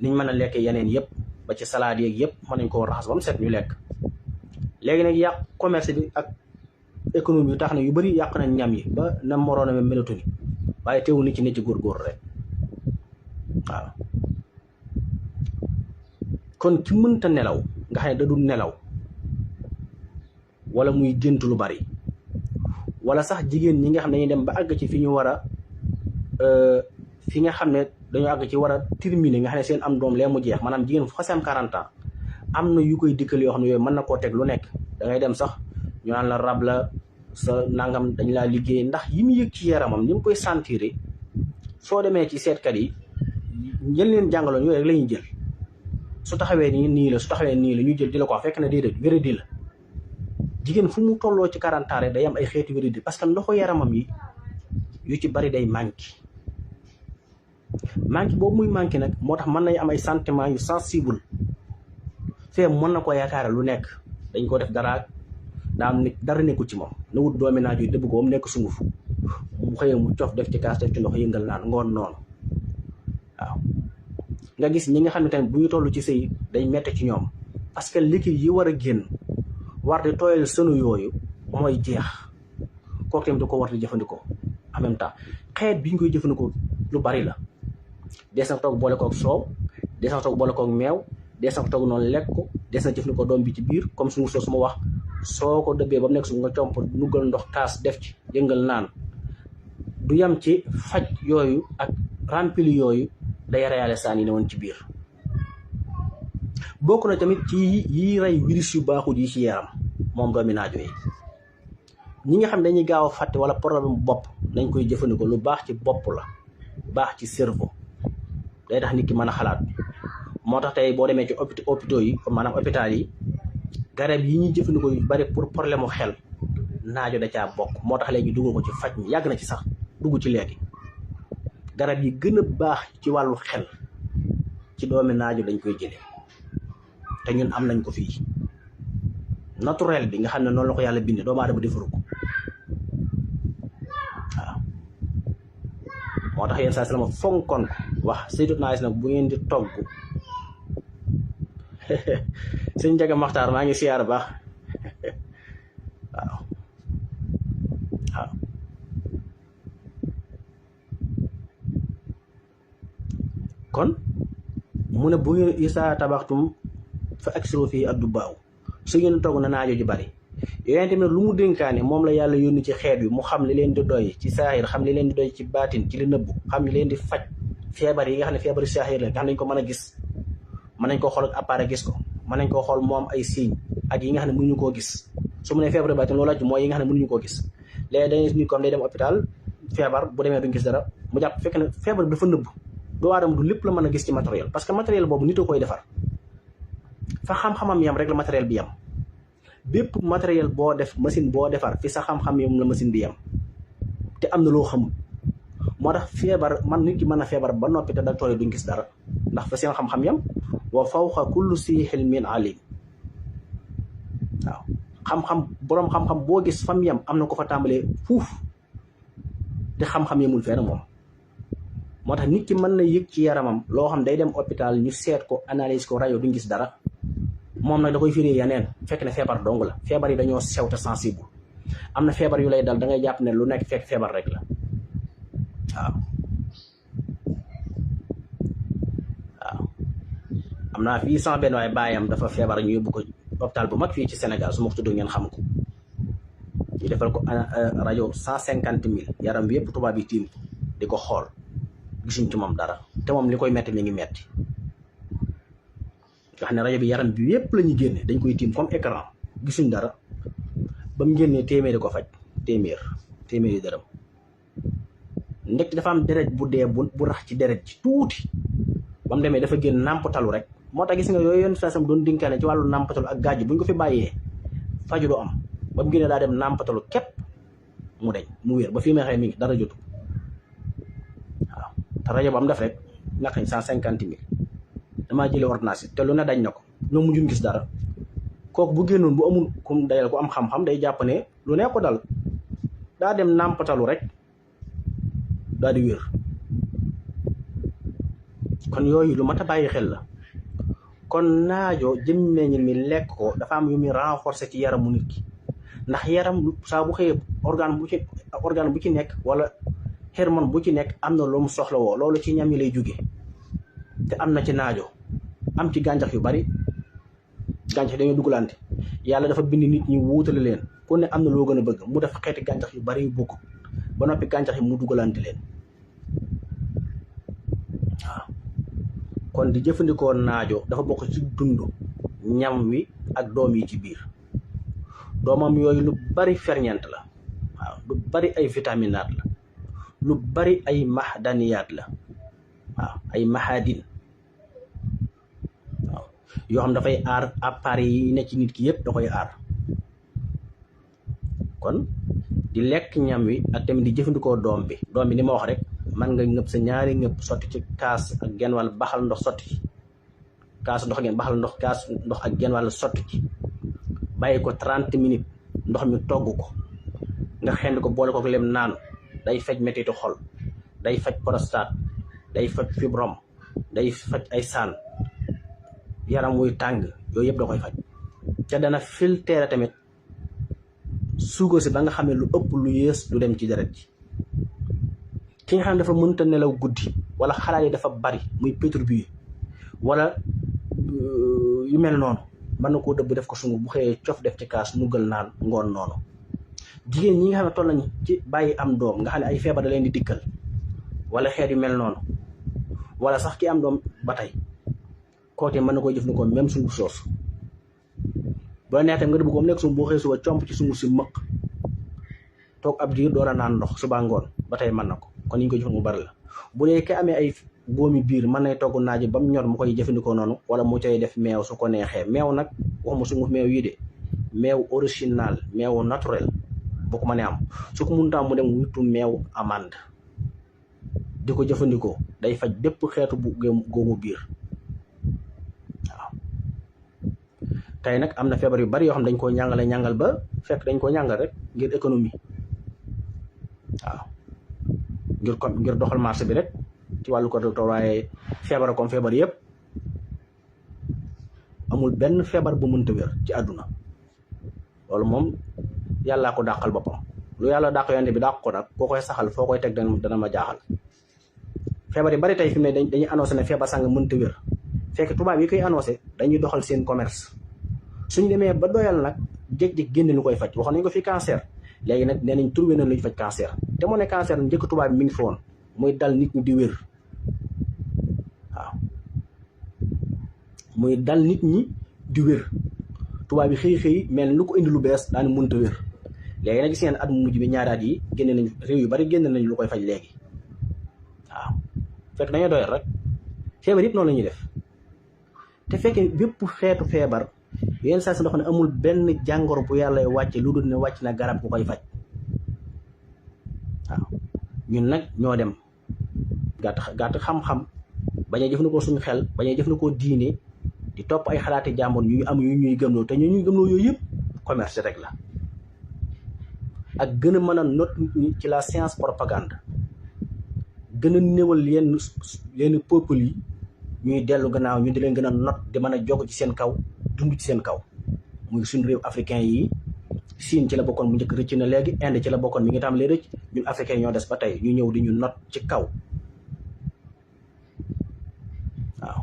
niñ mën a lekkee yeneen yëpp ba ci salade yeeg yëpp mën nañ koo raxas ba mu set ñu lekk. léegi nag yàq commerce bi ak économie bi tax na yu bëri yàq nañ ñam yi ba na moroon a melatu ni, waaye teewul nit ci góorgóor rek. waaw kon ki mënta nelaw nga xam ne da du nelaw, wala muy gént lu bari, wala sax jigéen ñi nga xam ne dañuy dem ba àgg ci fi ñu war a fi nga xam ne dañoo àgg ci war a terminer, nga xam ne seen am doom lee mu jeex, maanaam jigéen fu xasee am 40 ans am na yu koy dikkal yoo xam ne yooyu mën na koo teg lu nekk. da ngay dem sax ñu naan la rab la, sa nangam dañ laa liggéey, ndax yi mu yëg ci yaramam ni mu koy sentir. soo demee ci seetkat yi jël leen jàngaloon yooyu rek la ñuy jël, su taxawee nii la, su taxawee nii la ñu jël di la ko fekk na déedéet wéradi la. jigéen fu mu tolloo ci 40 ans day am ay xeeti wéradi, parce que ndoxu yaramam yi yu ci bari day manqué boobu muy manqué nag moo tax mën nañ am ay sentiments yu sensible. fee mën na ko yaakaare lu nekk, dañ ko def dara dara nekkul ci moom, na wut doomi naaju yi dëbb ko mu nekk sunguf, mu xëyee mu cof def ci kaas def ci ndox yëngal naan ngoon noonu. waaw nga gis ñi nga xam ne tamit bu ñu toll ci sëy day metti ci ñoom, parce que liquide yi war a génn war di tooyal sënu yooyu mooy jeex. kooku tamit da ko war di jëfandikoo en même temps. xeet bi ñu koy jëfandikoo lu bari la, des na toog boole koog soow, des na toog boole koog meew, des na ko toog noonu lekk ko, des na jëfandikoo doom bi ci biir comme sunguf soo su ma wax. soo ko dëbbee ba mu nekk su nga comp nuggal ndox kaas def ci yëngal naan. du yam ci faj yooyu ak rempli yooyu, day reyaale saan yi ne woon ci biir. bokk na tamit ci yi rey virus yu baaxul yi ci yaram moom doomi naajo yi. ñi nga xam dañuy gaaw a fàtte wala problème bopp dañ koy jëfandikoo, lu baax ci bopp la, baax ci cerveau, day tax nit ki mën a xalaat. moo tax tey boo demee ci hôpitaux yi, maanaam hôpital yi, garab yi ñuy jëfandikoo yu bari pour problème mu xel naajo da caa bokk. moo tax léegi dugg ko ci faj mi, yàgg na ci sax dugg ci léegi. garab yi gën a baax ci wàllu xel ci doomi naajo dañ koy jëlee, te ñun am nañ ko fii naturel bi nga xam ne noonu la ko yàlla bindee, doomu aadama defaru ko. waaw moo tax yenn saa si la ma fonkoon ko wax Sayyidatuna Aysa nag bu ngeen di togg sëñ Njaga Maxtaar maa ngi siyaar baax. waaw waaw kon mu ne bu ngeen isaa tabaxtum fa aksiru fii addu baaw, su ngeen togg na naajo ji bari. yooyu tamit lu mu dénkaane moom la yàlla yónni ci xeet bi, mu xam li leen di doy ci saahir, xam li leen di doy ci baatin, ci li nëbbu, xam li leen di faj feebar yi nga xam ne feebar saahir la nga xam ne dañ ko mën a gis, mën nañ koo xool ak appareil gis ko, mën nañ koo xool moom ay signe, ak yi nga xam ne mënuñu koo gis. su mu ne feebar baatin loolu la mooy yi nga xam ne mënuñu koo gis. léegi dañuy nit comme day dem hôpital feebar, bu demee duñ gis dara, mu jàpp fekk ne feebar bi dafa nëbbu. doo aadama du lépp la mën a gis ci matériel, parce que matériel boobu nit a koy defar, fa xam-xamam yam rek la matériel bi yam. bépp matériel boo def, machine boo defar fi sa xam-xam yam la machine bi yam, te am na loo xamul. moo tax feebar man nit ki mën a feebar ba noppi te docteur yi duñ gis dara, ndax fa seen xam-xam yam. wa fawqa kulli si xilmin alim. waaw xam-xam boroom xam-xam boo gis fam yam am na ko fa tàmbalee fuuf, te xam-xam yamul fenn moom. moo tax nit ki mën na yëg ci yaramam loo xam day dem hôpital ñu seet ko, analyse ko, rajo duñ gis dara. moom nag da koy firee yeneen, fekk ne feebar dong la. feebar yi dañoo sew te sensible. am na feebar yu lay dal da ngay jàpp ne lu nekk fekk feebar rek la. waaw waaw am naa fii sama benn waaye baayam dafa feebar ñu yóbbu ko hôpital bu mag fii ci Sénégal su ma ko tudd ngeen xam ko ñu defal ko rajo 150 000 yaram bi yëpp tubaab yi tiim di ko xool gisuñ ci moom dara te moom li koy metti mi ngi metti nga xam ne rajo bi yaram bi yëpp la ñuy génne dañ koy tiim comme écran gisuñ dara ba mu génnee téeméeri ko faj téeméeri dërëm ndekk dafa am deret bu dee bu rax ci deret ci tuuti ba mu demee dafa génn nàmpatalu rek moo tax gis nga yooyu yenn station doon dinkaane ci wàllu nàmpatalu ak gàjj bu ñu ko fi bàyyee faju du am ba mu génnee daa dem nàmpatalu képp mu deñ mu wér ba fii may xëy mi ngi dara jotu waaw te rajo ba am def rek naqañ 150 000 damaa jëlee ordonnance te lu ne dañ na ko ñoom mujjuñ gis dara kooku bu génnoon bu amul kum dayal ko am xam-xam day jàpp ne lu ne ko dal daa dem nàmpatalu rek daal di wér kon yooyu lu mat a bàyyi xel la kon naajo jëm meññil mi lekk ko dafa am yu muy renforcer ci yaramu nit ki ndax yaram saa bu xëyee organe bu ci nekk wala hormone bu ci nekk am na lu mu soxla woo loolu ci ñam yi lay jóge te am na ci naajo am ci gàncax yu bari gàncax dañoo dugalante yàlla dafa bind nit ñi wuutale leen ku ne am na loo gën a bëgg mu def xeeti gàncax yu bari yu bokk ba noppi gàncax yi mu dugalante leen waaw kon di jëfandikoo naajo dafa bokk ci dund ñam wi ak doom yi ci biir doomam yooyu lu bari ferñeent la waaw lu bari ay vitaminaat la lu bari ay mahdaniyat la waaw ay mahadin waaw yoo xam dafay aar appareil yi ne ci nit ki yëpp da koy aar kon di lekk ñam wi ak tamit di jëfandikoo doom bi ni ma wax rek man nga ngëb sa ñaari ngëb sotti ci kaas ak genn wàll baxal ndox sotti ci kaas ndox ngeen baxal ndox kaas ndox ak genn wàll sotti ci bàyyi ko 30 minutes ndox mi togg ko nga xend ko boole ko lem naan day faj mettitu xol day faj prostate day faj fibrome day faj ay saan yaram wuy tàng yooyu yëpp da koy faj ca dana filtrer tamit suugo si ba nga xam ne lu ëpp lu yées du dem ci deret ji ki nga xam ne dafa mënta nelaw guddi wala xalaat yi dafa bari muy perturbé wala yu mel noonu mën na koo dëbb def ko sungu bu xëyee cof def ci kaas nuggal naan ngoon noonu jigéen ñi nga xam ne toll nañ ci bàyyi am doom nga xam ne ay feebar da leen di dikkal wala xeet yu mel noonu wala sax ki am doom ba tey koote mën na koy jëfandikoo même sungu soos bu la neexee nga dëbb ko nekk sungu boo xëy suba comp ci sungu si mëq toog ab diir door a naan ndox suba ngoon ba tey mën na ko kon ni ñu koy jëfandikoo mu bari la bu dee ka amee ay góomi biir mën nay togg naaji ba mu ñor mu koy jëfandikoo noonu wala mu cay def meew su ko neexee meew nag waxuma sungu meew yi de meew original meew naturel boo ko mënee am su ko mënut a am mu dem wutu meew amande di ko jëfandikoo day faj bépp xeetu bu góomu biir waaw tey nag am na feebar yu bari yoo xam dañ koo ñàngal ba fekk dañ koo ñàngal rek ngir économie waaw ngir doxal marché bi rek ci wàllu ko docteur waaye feebar comme feebar yëpp amul benn feebar bu mënta wér ci àdduna loolu moom yàllaa ko dàqal boppam lu yàlla dàq yonte bi dàq ko nag koo koy saxal foo koy teg dana ma jaaxal feebar yi bari tey fi mu ne dañuy annoncé ne feebar sàng mënta wér fekk tubaab yi koy annoncé dañuy doxal seen commerce suñ demee ba doyal nag jékki-jékki génne lu koy faj waxoon nañ ko fi cancer léegi nag nee nañ trouvé na lu ñu faj cancer te moo ne cancer njëkk tubaab bi mi ngi fi woon muy dal nit ñi di wér waaw muy dal nit ñi di wér tubaab bi xëy mel lu ko indi lu bees daani mënta wér léegi nag gis ngeen at mu mujj bi ñaari at yi génne nañ réew yu bari génne nañ lu koy faj léegi waaw fekk dañoo doyal rek feebar yëpp noonu la ñuy def te fekkee bépp xeetu feebar yenn saa si ndox ne amul benn jàngoro bu yàlla wàcce lu dul ne wàcc na garab bu koy faj waaw ñun nag ñoo dem gàtt xam-xam bañ a jëfandikoo suñu xel bañ a jëfandikoo diine di topp ay xalaati jàmbur ñu am yu ñuy gëmloo te ñu ñuy gëmloo yooyu yëpp commerce rek la ak gën a mën a not nit ñi ci la science propagande gën a néewal yenn peuple yi ñuy dellu gannaaw ñu di leen gën a not di mën a jog ci seen kaw dund ci seen kaw muy suñu réew africain yi Chine ci la bokkoon bu njëkk rëcc na léegi Inde ci la bokkoon mi ngi tam lee rëcc ñun africain ñoo des ba tey ñu ñëw di ñu not ci kaw waaw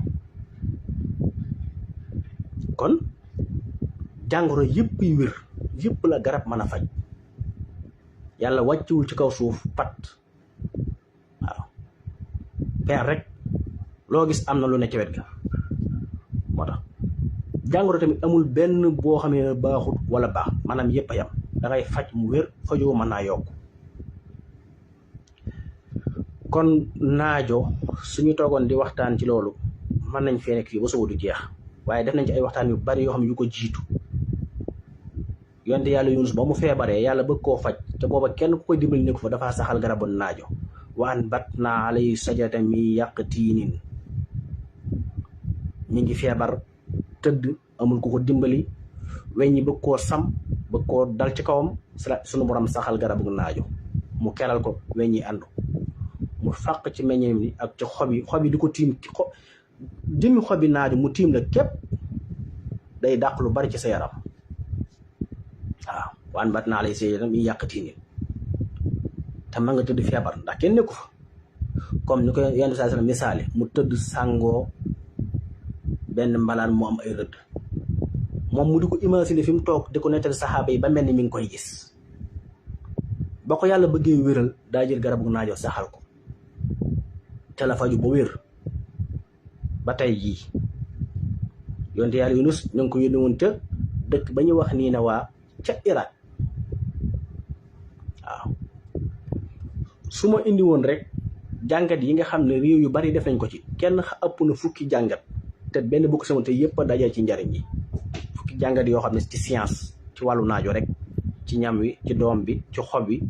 kon jàngoro yëpp yi wér yëpp la garab mën a faj yàlla wàcciwul ci kaw suuf pat waaw peer rek loo gis am na lu ne ci wet ga moo tax jàngoro tamit amul benn boo xam ne baaxut wala baax maanaam yëpp a yam da ngay faj mu wér fajoo mën naa yokk kon naajo suñu toogoon di waxtaan ci loolu mën nañ fee nekk fii ba suba du jeex waaye def nañ ci ay waxtaan yu bari yoo xam ne yu ko jiitu yonte yàlla Yunus ba mu feebaree yàlla bëgg koo faj te booba kenn ku koy dimbali nekku fa dafa saxal garabu naajo waan bat naa alay sajata mi yàq tiinin mi ngi feebar tëdd amul ku ko dimbali weñ ñi bëgg koo sam bëgg koo dal ci kawam suñu borom saxal garabu naajo mu keral ko weñ ñi àndu mu fàq ci meññeem ni ak ci xob yi di ko tiim ci jëmmi xobi naajo mu tiim la képp day dàq lu bari ci sa yaram waaw waan bat naa lay sajata mi yàq tiinin te ma nga tëdd feebar ndax kenn nekku fa comme ni ko yenn saa misaale mu tëdd sàngoo benn mbalaan mu am ay rëdd moom mu di ko imaginer fi mu toog di ko nettali saxaaba yi ba mel ni mi ngi koy gis ba ko yàlla bëggee wéral daa jël garabu naajo saxal ko te la faju ba wér ba tey jii yonte yàlla Yunus ñu ngi ko yónni woon te dëkk ba ñuy wax nii ne waa ca Irak waaw su ma indi woon rek jàngat yi nga xam ne réew yu bari def nañ ko ci kenn ëpp na fukki jàngat te benn bokk sama te yëpp a dajal ci njariñ yi fukki jàngat yoo xam ne ci science ci wàllu naajo rek ci ñam wi ci doom bi ci xob wi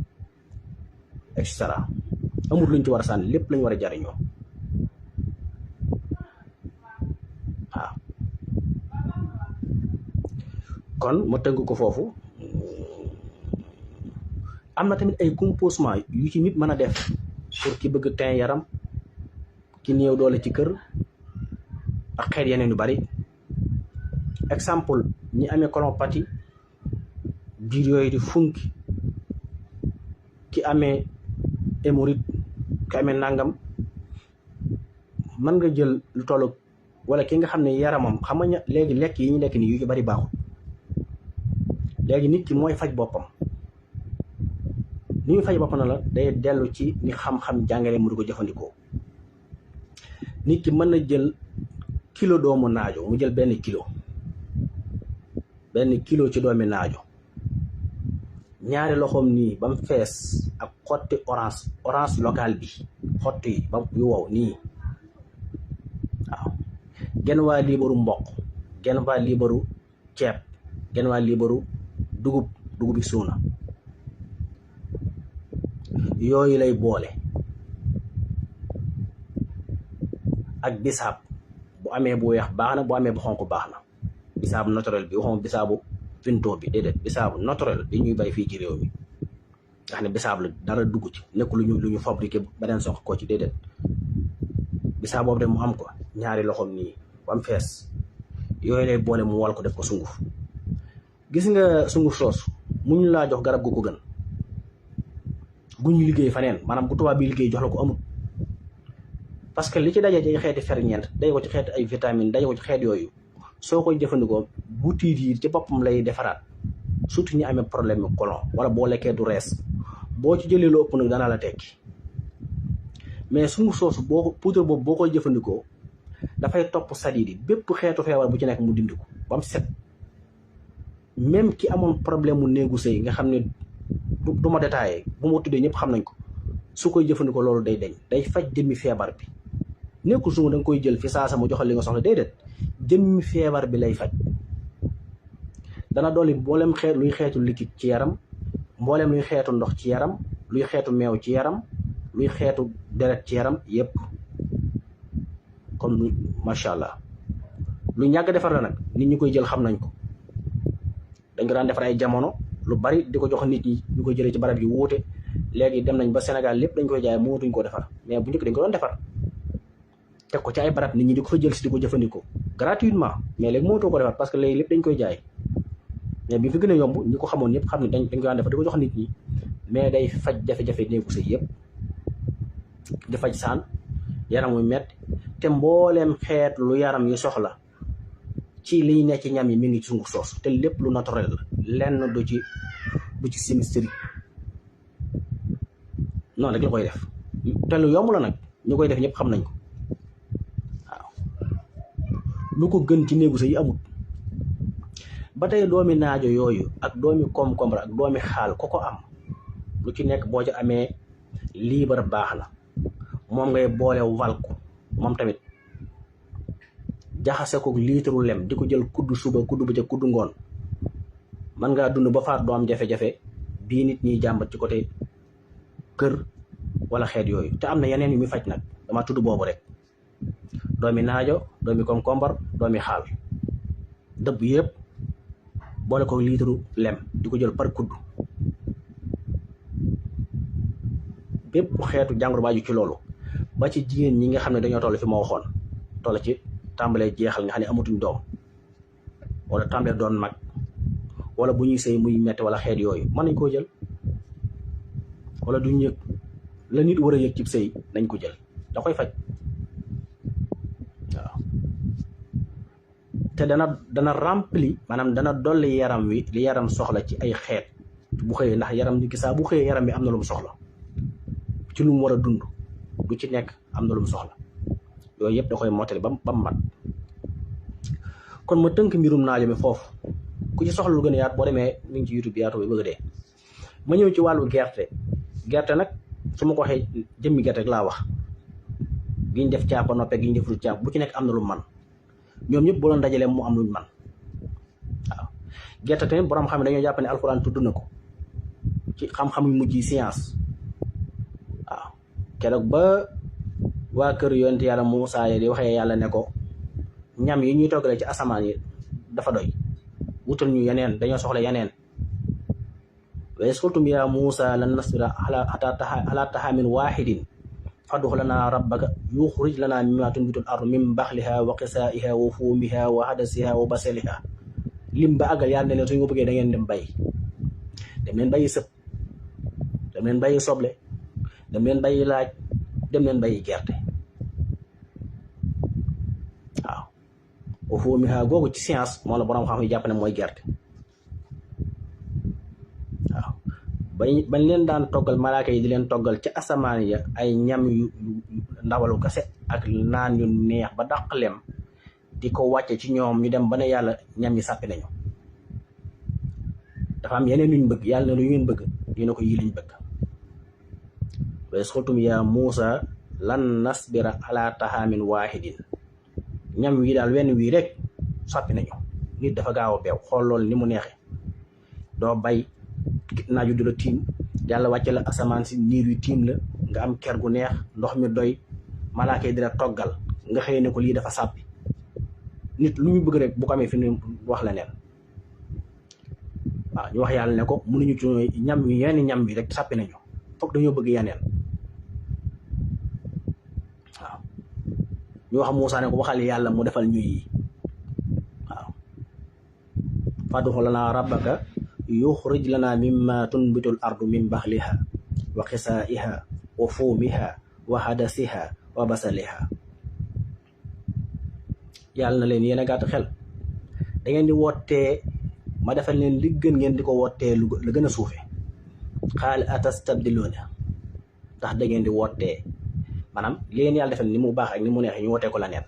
et cetera amul luñ ci war a sànni lépp lañ war a jariñoo waaw kon ma tënk ko foofu am na tamit ay composement yu ci nit mën a def pour ki bëgg teen yaram ki néew doole ci kër ak xeet yeneen yu bari exemple ñi amee colopathie biir yooyu di funki ki amee hémorroïde ki amee nangam mën nga jël lu tollu wala ki nga xam ne yaramam xam nga léegi lekk yi ñu lekk nii yu ci bari baaxul léegi nit ki mooy faj boppam ni muy faj boppam na la day dellu ci ni xam-xam jàngale mu di ko jëfandikoo nit ki mën na jël kilo doomu naajo mu jël benn kilo ci doomi naajo ñaari loxoom nii ba mu fees ak xotti orange local bi xotti yi ba yu wow nii waaw genn waa liibaru mboq genn waa liibaru ceeb genn waa liibaru dugub bi suuna yooyu lay boole ak bisaab bu amee bu weex baax na bu amee bu xonq baax na bisaabu naturel bi waxuma bisaabu pinto bi déedéet bisaabu naturel bi ñuy bay fii ci réew mi nga xam ne bisaab la dara dugg ci nekk lu ñu fabriqué beneen sox ko ci déedéet bisaab boobu de mu am ko ñaari loxoom nii ba am fees yooyu lay boole mu wal ko def ko sunguf gis nga sunguf soos mu ñu laa jox garab gu ko gën gu ñu liggéey faneen maanaam gu tubaab bi liggéey jox la ko amul parce que li ci daje ci xeeti ferñeent daje ko ci xeeti ay vitamine daje ko ci xeet yooyu soo koy jëfandikoo butit yi ci boppam lay defaraat surtout ñi amee problème mu colon wala boo lekkee du rees boo ci jëlee lu ëpp nag dana la tekki mais sunguf soosu poudre boobu boo koy jëfandikoo dafay topp sadiid yi bépp xeetu feebar bu ci nekk mu dindi ko ba mu set même ki amoon problème mu néegu sëy nga xam ne du ma détaillé bu ma tuddee ñëpp xam nañ ko su koy jëfandikoo loolu day deñ day faj jëmmi feebar bi nekkul su da nga koy jël fi saasa mu joxal li nga soxla déedéet jëmmi feebar bi lay faj dana dolli mboolem xeet luy xeetu liquide ci yaram mboolem luy xeetu ndox ci yaram luy xeetu meew ci yaram luy xeetu deret ci yaram yépp comme macha allah lu ñàkk defar la nag nit ñi koy jël xam nañ ko dañ ko daan defar ay jamono lu bari di ko jox nit ñi ñu koy jëlee ci barab yi wuute léegi dem nañ ba Sénégal lépp dañ koy jaay mootuñ koo defar mais bu njëkk dañ ko doon defar teg ko ci ay barab nit ñi di ko fa jël si di ko jëfandikoo gratuitement mais léegi mootoo ko defar parce que léegi lépp dañ koy jaay mais bi fi gën a yomb ñi ko xamoon ñëpp xam ne dañ ko daan defar di ko jox nit ñi mais day faj jafe-jafe néegu sëy yëpp di faj saan yaram wu metti te mbooleem xeet lu yaram yu soxla ci liy nekk ci ñam yi mi ngi ci sunguf soos te lépp lu naturel la lenn du ci chimisterie noonu rek la koy def te lu yomb la nag ñu koy def ñëpp xam nañ ko waaw lu ko gën ci néegu sa yi amut ba tey doomi naajo yooyu ak doomi concombre ak doomi xaal ko am lu ci nekk boo ci amee liibar baax na moom ngay boole wal ko moom tamit jaxase ko liitaru lem di ko jël kuddu suba kuddu bëccëg kuddu ngoon man ngaa dund ba faat doo am jafe-jafe bii nit ñiy jàmbat ci côté kër wala xeet yooyu te am na yeneen yu muy faj nag dama tudd boobu rek doomi naajo doomi concombre doomi xaal dëbb yëpp boole ko liitaru lem di ko jël par kuddu bépp xeetu jàngoro baaju ci loolu ba ci jigéen ñi nga xam ne dañoo toll fi ma waxoon toll ci tàmbalee jeexal nga xam ne amatuñ doom wala tàmbalee doon mag wala bu ñuy sëy muy metti wala xeet yooyu mën nañ koo jël wala duñ yëg la nit war a yëg ci sëy nañ ko jël da koy faj waaw te dana rempli maanaam dana dolli yaram wi li yaram soxla ci ay xeet bu xëyee ndax yaram ni gisaa bu xëyee yaram bi am na lu mu soxla ci lu mu war a dund du ci nekk am na lu mu soxla yooyu yëpp da koy mottali ba mu mat kon ma tënk mbirum naajo mi foofu ku ci soxla lu gën a yaatu boo demee mi ngi ci YouTube yaatu bi bëgg dee ma ñëw ci wàllu gerte nag su ma ko waxee jëmmi gerte rek laa wax giñ def caaf ba noppee giñ def lu caaf bu ci nekk am na lu man ñoom ñëpp boo doon dajalee mu am luñ man waaw gerte tamit borom xam ne dañoo jàpp ne alxuraan tudd na ko ci xam-xam yu mujj yi science waaw keroog ba waa kër yonent yàlla Muusaa yi di waxee yàlla ne ko ñam yi ñuy toggale ci asamaan yi dafa doy wutal ñu yeneen dañoo soxla yeneen wa iz qultum yaa Muusaa lan nasbira alaa ta'aamin waahidin fad'u lanaa rabbaka yukhrij lanaa mimmaa tunbitul ardu min baqlihaa wa qisaa'ihaa wa fuumihaa wa hadasihaa wa basalihaa lim ba àggal yàlla ne leen suñu ko bëggee da ngeen dem leen bayi sëb dem leen bayi soble dem leen bayi laaj dem leen bayi gerte waaw wa fuumihaa googu ci science moo la borom xam yi jàpp ne mooy gerte waaw bañ leen daan toggal malaaka yi di leen toggal ci asamaan ya ay ñam yu ndawalu kase ak naan yu neex ba dàq lem di ko wàcce ci ñoom ñu dem ba ne yàlla ñam yi sàppi nañu dafa am yeneen luñ bëgg yàlla ne lu ngeen bëgg ñu ne ko yii lañ bëgg wa iz qultum yaa Muusaa lan nasbira ala ta'aamin waahidin ñam wii daal wenn wii rek sàppi nañu nit dafa gaaw a beew xool loolu ni mu neexee doo bay naaju du la tiim yàlla wàcce la asamaan si niir yu tiim la nga am ker gu neex ndox mi doy malaaka yi dina toggal nga xëy ne ko lii dafa sàppi nit lu ñu bëgg rek bu ko amee fi ñu wax la neen waaw ñu wax yàlla ne ko mënuñu ci ñam wi yenn ñam wi rek sàppi nañu foog dañoo bëgg yeneen waaw ñu wax Muusaa ne ko waxal yàlla mu defal ñu yi waaw fad'u lanaa rabbaka yukhrij lanaa mimmaa tunbitul ardu min baqlihaa wa qisaa'ihaa wa fuumihaa wa hadasihaa wa basalihaa yàlla na leen yéen a gàtt xel da ngeen di wootee ma defal leen li gën ngeen di ko wootee lu gën a suufe qaala atastabdiluuna ndax da ngeen di wootee maanaam li leen yàlla defal ni mu baax ak ni mu neexee ñu wootee ko la neen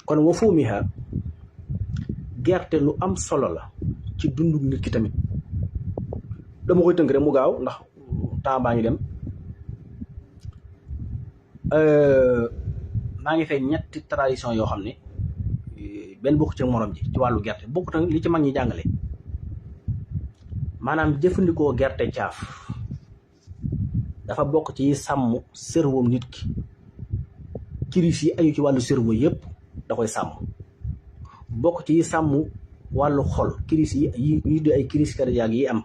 kon wa fuumihaa gerte lu am solo la ci dundu nit ki tamit dama koy tënk rek mu gaaw ndax temps baa ngi dem maa ngi fay ñetti tradition yoo xam ne benn bokk ci morom ji ci wàllu gerte bokk nag li ci mag ñi jàngale maanaam jëfandikoo gerte caaf dafa bokk ci sàmm cerveau nit ki kiris yi aju ci wàllu cerveau yëpp da koy sàmm bokk ci sàmm wàllu xol kiris yi di ay kiris cardiaque yi am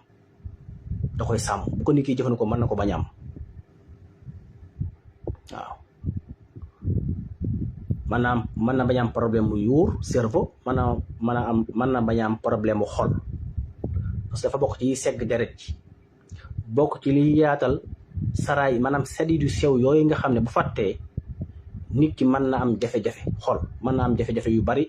da koy sàmm bu ko nit ki jëfandikoo mën na ko bañ a am waaw mën na bañ am problème mu yuur cerveau mën na bañ am problème mu xol parce que dafa bokk ci segg deret ci bokk ci liy yaatal saraay maanaam sadi du sew yooyu nga xam ne bu fàttee nit ki mën na am jafe-jafe xol mën na am jafe-jafe yu bari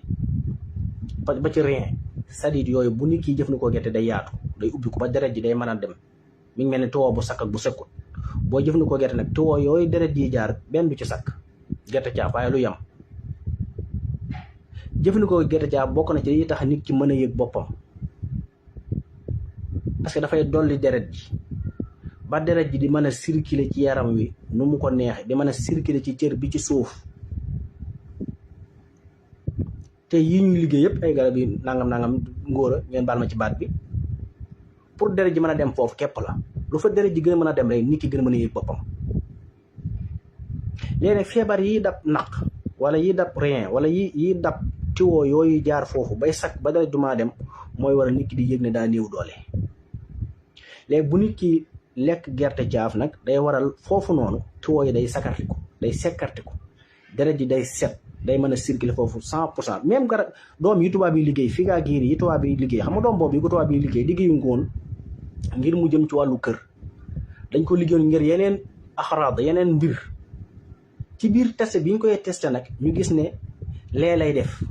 ba ci rien c'est-à-dire yooyu bu nit ki jëfandikoo gerte day yaatu day ubbi ko ba deret ji day mën a dem mi ngi mel ni tuwo bu sakk ak bu sekkut boo jëfandikoo gerte nag tuwo yooyu deret yi jaar benn du ci sakk gerte caaf waaye lu yem jëfandikoo gerte caaf bokk na ci yi tax nit ki mën a yëg boppam parce que dafay dolli deret ji ba deret ji di mën a circuler ci yaram wi nu mu ko neexe di mën a circuler ci cër bi ci suuf te yi ñuy liggéey yëpp ay garab yi nangam ngóora ngeen baal ma ci baat bi pour deret ji mën a dem foofu képp la lu fa deret ji gën a mën a dem rek nit ki gën a mën a yëg boppam léegi feebar yi dab naq wala yi dab rien wala yi dab tiwoo yooyu jaar foofu bay sakk ba deret du mën a dem mooy waral nit ki di yëg ne daa néew doole léegi bu nit ki lekk gerte caaf nag day waral foofu noonu tiwoo yi day sakartiku day sekkartiku deret ji day set day mën a circuler foofu 100% même garab doom yi tubaab yi liggéey figa giir yi tubaab yi liggéey xam nga doom boobu yi ko tubaab yi liggéey liggéeyu ngoon ngir mu jëm ci wàllu kër dañ ko liggéeyoon ngir yeneen axaraad yeneen mbir ci biir test bi ñu koy testé nag ñu gis ne lee lay def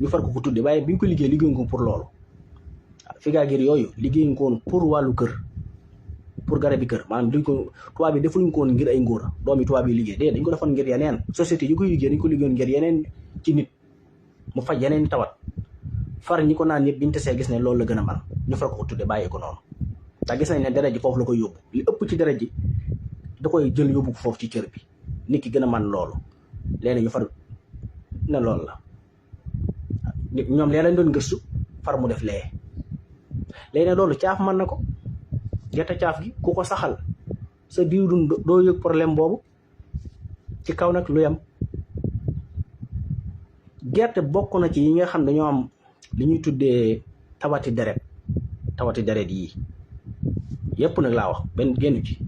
ñu far ko tudde waaye bi ñu ko liggéeyu ko pour loolu figa giir yooyu liggéeyu ngoon pour wàllu kër pour garab bi kër maanaam duñ ko tubaab yi defuñ ko woon ngir ay ngóora doom yi tubaab yi liggéey dé dañ ko defoon ngir yeneen société yi koy liggéey dañ ko liggéeyoon ngir yeneen ci nit mu faj yeneen tawat far ñi ko naan ñëpp biñu tesee gis ne loolu la gën a man ñu far ko tudde bàyyi ko noonu ndax gis nañ ne deret ji foofu la koy yóbbu li ëpp ci deret ji da koy jël yóbbu ko foofu ci cër bi nit ki gën a man loolu léegi ñu far ne loolu la ñoom lee lañ doon gëstu far mu def lee léegi ne loolu caaf mën na ko gerte caaf gi ku ko saxal sa diw doo yëg problème boobu ci kaw nag lu yam gerte bokk na ci yi nga xam dañoo am li ñuy tuddee tawati deret yii yépp nag laa wax benn génn ci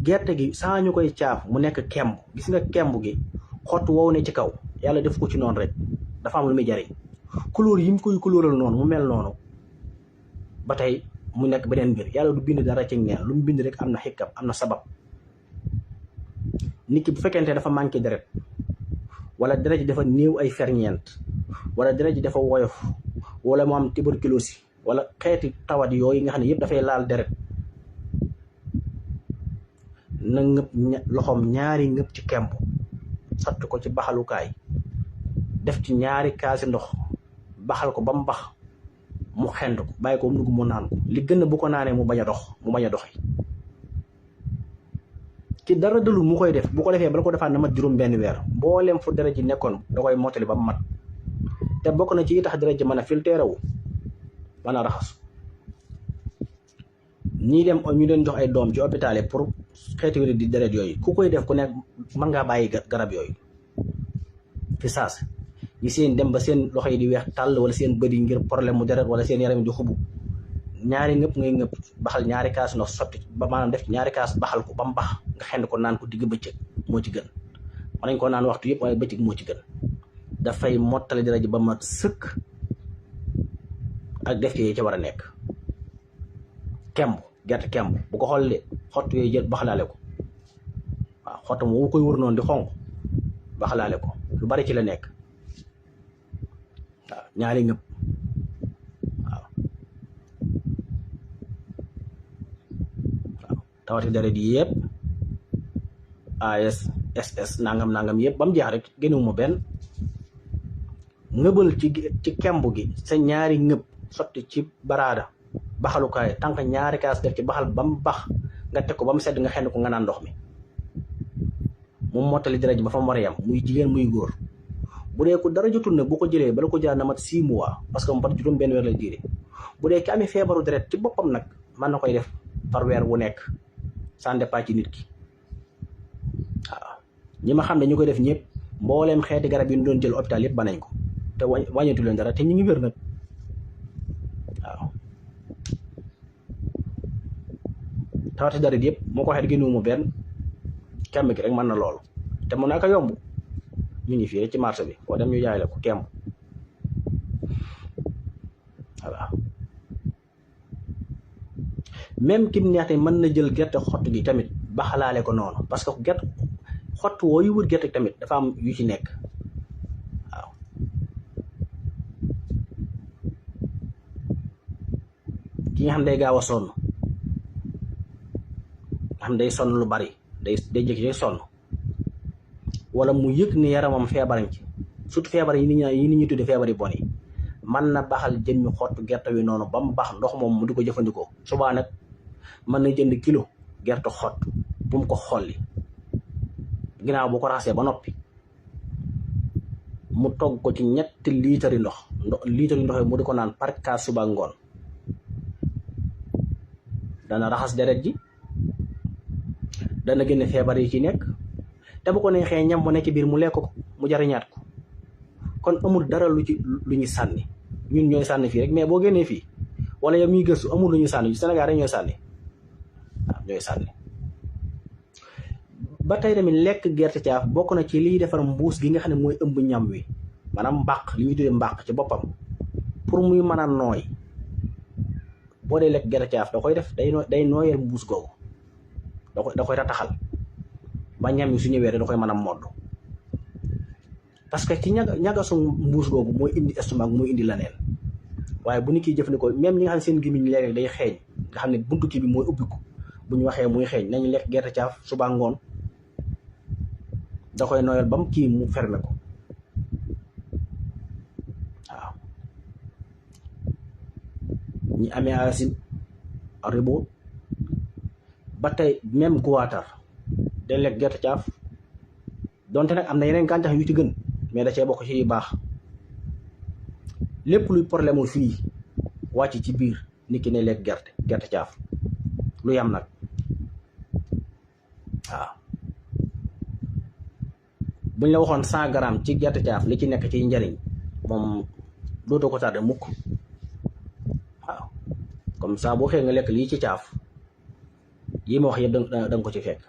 gerte gi saa ñu koy caaf mu nekk kemb gis nga kemb gi xott wow ne ci kaw yàlla def ko ci noonu rek dafa am lu muy jariñ couleur yi mu koy couleural noonu mu mel noonu ba tey mu nekk beneen mbir yàlla du bind dara ci neen lu mu bind rek am na xikam am na sabab nit ki bu fekkente dafa manqué deret wala deret ji dafa néew ay ferñeent wala deret ji dafa woyof wala mu am tuberculose wala xeeti tawat yooyu nga xam ne yëpp dafay laal deret na ngëpp loxoom ñaari ngëpp ci kemb sotti ko ci baxalukaay def ci ñaari kaasi ndox baxal ko ba mu bax mu xend ko bàyyi ko mu dugg mu naan ko li gën bu ko naanee mu bañ a doxi ci dara dëlul mu koy def bu ko defee bala ko defaat na mat juróom benn weer mboolem fu deret ji nekkoon da koy mottali ba mu mat te bokk na ci yi tax deret ji mën a filtré wu mën a raxasu ñii dem ñu leen jox ay doom ci hôpital yi pour xeeti wér di deret yooyu ku koy def ku nekk mën ngaa bàyyi garab yooyu fi saas ñi seen dem ba seen loxo yi di weex tàll wala seen bët yi ngir problème mu deret wala seen yaram yi di xubu ñaari ngëpp ngay ngëpp baxal ñaari kaas ndox sotti ba maanaam def ci ñaari kaas baxal ko ba mu bax nga xend ko naan ko digg bëccëg moo ci gën mën nañ ko naan waxtu yëpp waaye bëccëg moo ci gën dafay mottali deret ji ba mat sëkk ak def ci ca war a nekk kemb gerte kemb bu ko xollee xott yooyu jël baxalaale ko waaw xottam wu koy wër noonu di xonq baxalaale ko lu bari ci la nekk waaw ñaari ngëpp waaw tawati deret yi yëpp AS SS nangam yëpp ba mu jeex rek génnewuma benn ngëbal ci kemb gi sa ñaari ngëpp sotti ci baraada baxalukaay tànk ñaari kaas def ci baxal ba mu bax nga teg ko ba mu sedd nga xenn ko nga naan ndox mi mu mottali deret ji ba fa mu war a yam muy jigéen muy góor bu dee ko dara jotul nag bu ko jëlee bala ko jëlaat na mat 6 mois parce que mu bat juróom benn weer lay diire bu dee ki amee feebaru deret ci boppam nag mën na koy def par weer wu nekk ça dépend ci nit ki waaw ñi ma xam ne ñu koy def ñëpp mbooleem xeeti garab yi ñu doon jël hôpital yëpp banañ ko te wàññeetu leen dara te ñu ngi wér nag waaw tawati deret yëpp moo ko waxee génnuwuma benn kemb gi rek mën na loolu te mu naka yomb ñu ngi fii ci marché bi boo dem ñu jaay la ko kemb voilà même kim neex te mën na jël gerte xott gi tamit baxalaale ko noonu parce que gerte xott woo yu wër gerte tamit dafa am yu ci nekk waaw ki nga xam day gaaw a sonn nga xam day sonn lu bari day jékki sonn wala mu yëg ni yaramam feebaram ci surtout feebar yi nit ñi tudde feebar yi bon yi mën na baxal jëmmi xottu gerte wi noonu ba mu bax ndox moom mu di ko jëfandikoo subaa nag mën na jënd kilo gerte xott bu mu ko xolli ginnaaw bu ko raxasee ba noppi mu togg ko ci 3 liitari ndox yi mu di ko naan par kaas suba ngoon dana raxas deret ji dana génne feebar yi ci nekk te bu ko neexee ñam bu nekk ci biir mu lekk ko mu jariñaat ko kon amul dara lu ñu sànni ñun ñooy sànni fii rek mais boo génnee fii wala yow miy gëstu amul lu ñu sànni Sénégal rek ñooy sànni waaw ñooy sànni. ba tey tamit lekk gerte caaf bokk na ci liy defar mbuus gi nga xam ne mooy ëmb ñam wi maanaam mbàq li ñuy tuddee mbàq ci boppam pour muy mën a nooy boo dee lekk gerte caaf da koy def day nooyal mbuus googu da koy rataxal ba ñam yi su ñëwee rek da koy mën a modd parce que ci ñagasu mbuus googu mooy indi estomac mooy indi leneen waaye bu nit ki jëfandikoo même ñi nga xam ne seen gémmiñ léeg-léeg day xeeñ nga xam ne buntu kii bi mooy ubbiku bu ñu waxee muy xeeñ nañu lekk gerte caaf suba ngoon da koy nooyal ba mu kii mu fermer ko waaw ñi amee asine ribot ba tey même guwaatar day lekk gerte caaf donte nag am na yeneen gàncax yu ci gën mais da cee bokk ci baax lépp luy problème mu fii wàcc ci biir nit ki ne lekk gerte caaf lu yam nag waaw buñ la waxoon 100 grammes ci gerte caaf li ci nekk ci njariñ moom dootoo ko tardé mukk waaw comme ça boo xëy nga lekk lii ci caaf yi ma wax yëpp da nga ko ci fekk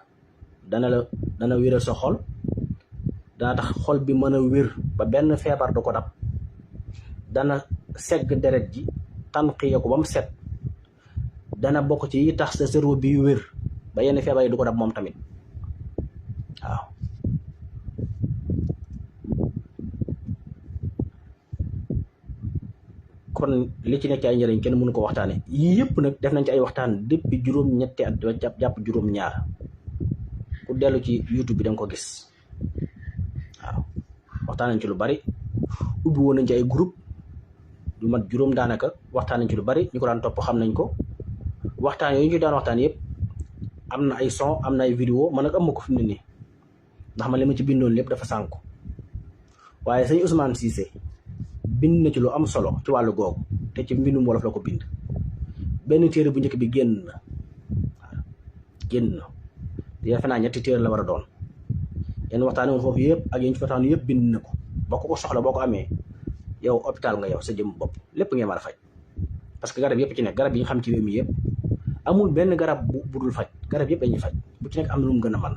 dana wéral sa xol dana tax xol bi mën a wér ba benn feebar du ko dab dana segg deret ji tànqiye ko ba mu set dana bokk ci yi tax sa cerveau bi wér ba yenn feebar yi du ko dab moom tamit waaw kon li ci nekk ci ay njëriñ kenn mënu ko waxtaane yii yëpp nag def nañ ci ay waxtaan depuis juróom-ñetti at jàpp juróom-ñaar ku dellu ci YouTube bi da nga ko gis waaw waxtaan nañ ci lu bari ubbi woon nañ ci ay groupe du mat juróom daanaka waxtaan nañ ci lu bari ñu ko daan topp xam nañ ko waxtaan yooyu ñu ci daan waxtaan yëpp am na ay son am na ay vidéo man nag am ma ko fi mu ne nii ndax man li ma ci bindoon lépp dafa sànku waaye sëñ Ousmane Cissé bind na ci lu am solo ci wàllu googu te ci mbindum wolof la ko bind benn téere bu njëkk bi génn na defe naa 3 téere la war a doon yenn waxtaan woon foofu yëpp ak yéen ci waxtaan yëpp bind na ko boo ko soxla boo ko amee yow hôpital nga yow sa jëm bopp lépp ngeen mën a faj parce que garab yëpp ci nekk garab yi nga xam ci réew mi yëpp amul benn garab bu dul faj garab yëpp dañuy faj bu ci nekk am na lu mu gën a man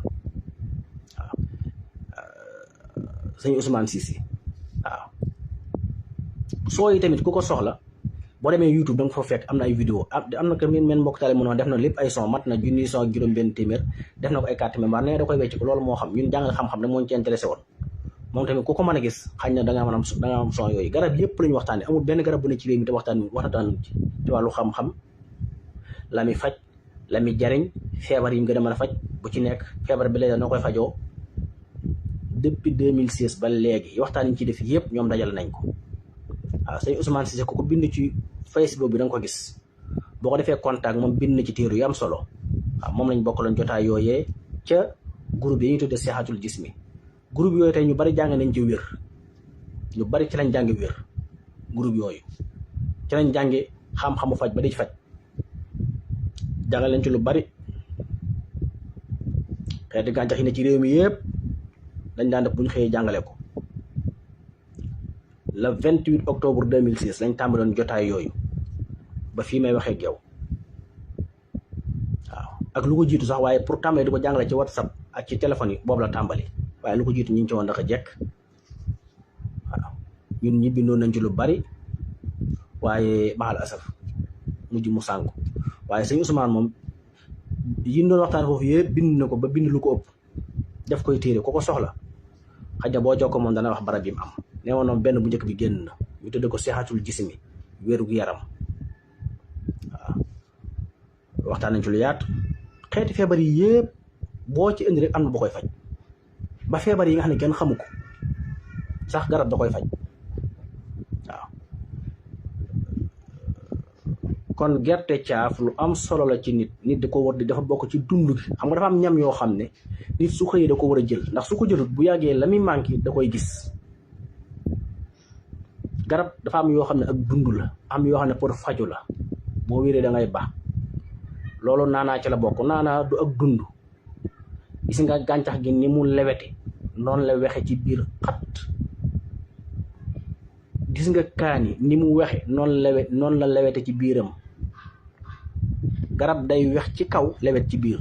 waaw sëñ Ousmane Cissé waaw soo yi tamit ku ko soxla boo demee YouTube da nga fa fekk am na ay vidéo am na que men mbokk taale mënoon def na lépp ay son mat na 1,1 téeméer def na ko ay carte mémoire nee da koy wecc ko loolu moo xam ñun jàngal xam-xam rek moo ñu ci intéressé woon moom tamit ku ko mën a gis xañ na da nga am son yooyu garab yëpp lañu waxtaane amul benn garab bu ne ci réew mi te waxtaan ci wàllu xam-xam la mi faj la mi jariñ feebar yi mu gën a mën a faj bu ci nekk feebar bi léegi noo koy fajoo depuis 2016 ba léegi waxtaan yi ñu ci def yëpp ñoom dajal nañ ko waaw sëñ Ousmane Cissé ku ko bind ci Facebook bi da nga ko gis boo ko defee contact moom bind na ci téere yu am solo waaw moom lañ bokkaloon jotaay yooyee ca groupe yi ñuy tudde Seexatul Jismi groupe yooyu tey ñu bari jàng nañ ci wér ñu bari ci lañ jàngi wér groupe yooyu ci lañ jàngi xam-xamu faj ba di ci faj jàngal leen ci lu bari xeeti gàncax yi ne ci réew mi yëpp dañ daan def bu ñu xëyee jàngale ko le 28 octobre 2006 lañ tàmbaloon jotaay yooyu ba fii may waxee ak yow waaw ak lu ko jiitu sax waaye pour tàmbali di ko jàngale ci WhatsApp ak ci téléphone yi boobu la tàmbali waaye lu ko jiitu ñu ngi ci woon ndax jekk waaw ñun ñi bindoon nañ ci lu bari waaye maxal asaf mujj mu sànku waaye sëñ Ousmane moom yi doon waxtaan foofu yëpp bind na ko ba bind lu ko ëpp def koy téere ku ko soxla xaj na boo jokkoo moom dana wax barab yi mu am nee woon noonu benn bu njëkk bi génn na ñu tudde ko Seexatul Jismi wéru gu yaram waaw waxtaan nañ ci lu yaatu xeeti feebar yi yëpp boo ci indi rek am na bu koy faj ba feebar yi nga xam ne kenn xamu ko sax garab da koy faj waaw. kon gerte caaf lu am solo la ci nit da ko war di dafa bokk ci dund gi. xam nga dafa am ñam yoo xam ne nit su xëyee da ko war a jël ndax su ko jëlut bu yàggee la muy manqué da koy gis. garab dafa am yoo xam ne ak dund la am yoo xam ne pour faju la boo wéree da ngay baax loolu naanaa ci la bokk. naanaa du ak dund gis nga gàncax gi ni mu lewete noonu la wexe ci biir xat. gis nga kaani ni mu wexe noonu la lewete ci biiram. garab day wex ci kaw lewet ci biir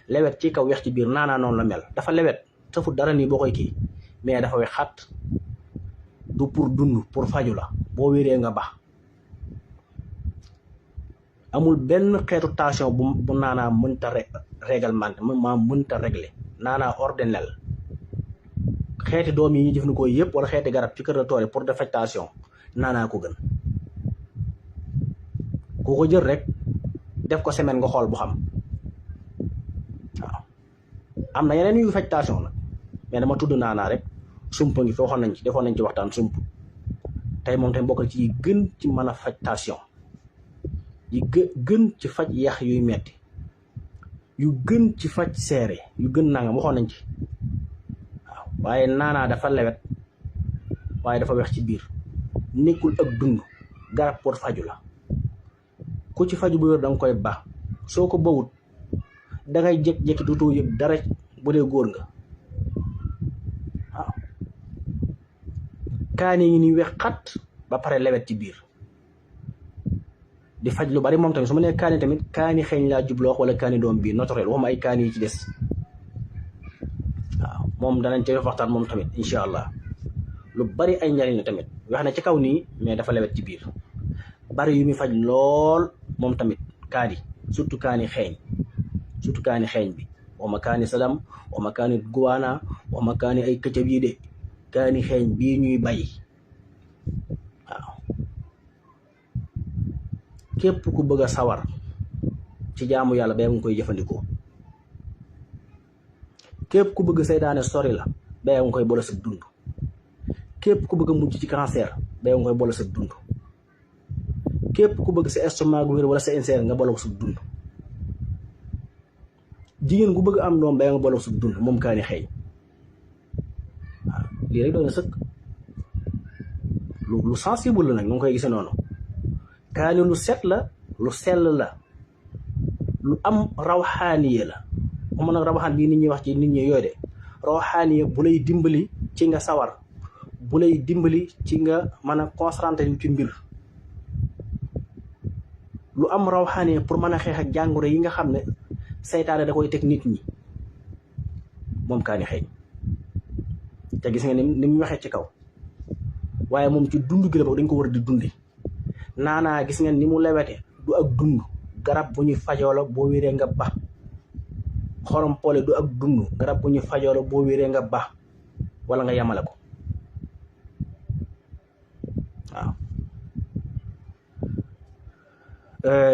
lewet ci kaw wex ci biir naanaa noonu la mel dafa lewet safut dara nii boo koy kii mais dafa wex xat. du pour dund pour faju la boo wéree nga baax. amul benn xeetu tension bu naanaa mënta réglementé mënta réglé naanaa ordonnel xeeti doom yi ñu jëfandikoo yëpp wala xeeti garab ci kër docteur pour de faj tension naanaa ko gën. ku ko jël rek def ko semaine nga xool bu xam waaw. am na yeneen yu faj tension nag mais dama tudd naanaa rek. sump ngi fi waxoon nañ ci defoon nañ ci waxtaan sump tey moom tamit bokk ci yi gën ci mën a faj tension yi gën ci faj yax yuy metti yu gën ci faj seere yu gën nangam waxoon nañ ci waaw. waaye naanaa dafa lewet waaye dafa wex ci biir nekkul ak dund garab pour faju la ku ci faju bu wér da nga koy baax soo ko bawut dangay jékki-jékki dootoo yëg dara bu dee góor nga. kaani ngi ni wex xat ba pare lewet ci biir di faj lu bari moom tamit su ma nee kaani tamit kaani xeeñ laa jubloo wala kaani doom bii naturel waxuma ay kaani yi ci des waaw. moom danañ ci def waxtaan moom tamit incha allah lu bari ay njariñ la tamit wax na ci kaw nii mais dafa lewet ci biir bari yu muy faj lool moom tamit kaani surtout kaani xeeñ bi waxuma kaani salam waxuma kaani guwaana waxuma kaani ay këccëb yi de kaani xeeñ bii ñuy bay waaw. képp ku bëgg a sawar ci jaamu yàlla ba nga koy jëfandikoo. képp ku bëgg seytaane sori la ba nga koy boole sa dund. képp ku bëgg a mucc ci cancer ba nga koy boole sa dund. képp ku bëgg sa estomac gu wér wala sa ulcère nga boole ko sa dund. jigéen ku bëgg am doom ba nga boole ko sa dund moom kaani xeeñ. lii rek doon na sëkk lu sensible la nag nu ngi koy gisee noonu. kaani lu set la lu sell la lu am rawxaaniye la moom nag rawxaan bii nit ñi wax ci nit ñi yooyu de rawxaaniye bu lay dimbali ci nga sawar bu lay dimbali ci nga mën a concentré yu ci mbir lu am rawxaaniye pour mën a xeex ak jàngoro yi nga xam ne seytaane da koy teg nit ñi moom kaani xeeñ. te gis nga ni mu waxee ci kaw waaye moom ci dund gi la bokk dañ ko war a di dundi. naanaa gis nga ni mu lewete du ak dund garab bu ñuy fajoo la boo wéree nga baax. xorom pole du ak dund garab bu ñuy fajoo la boo wéree nga baax wala nga yamale ko waaw.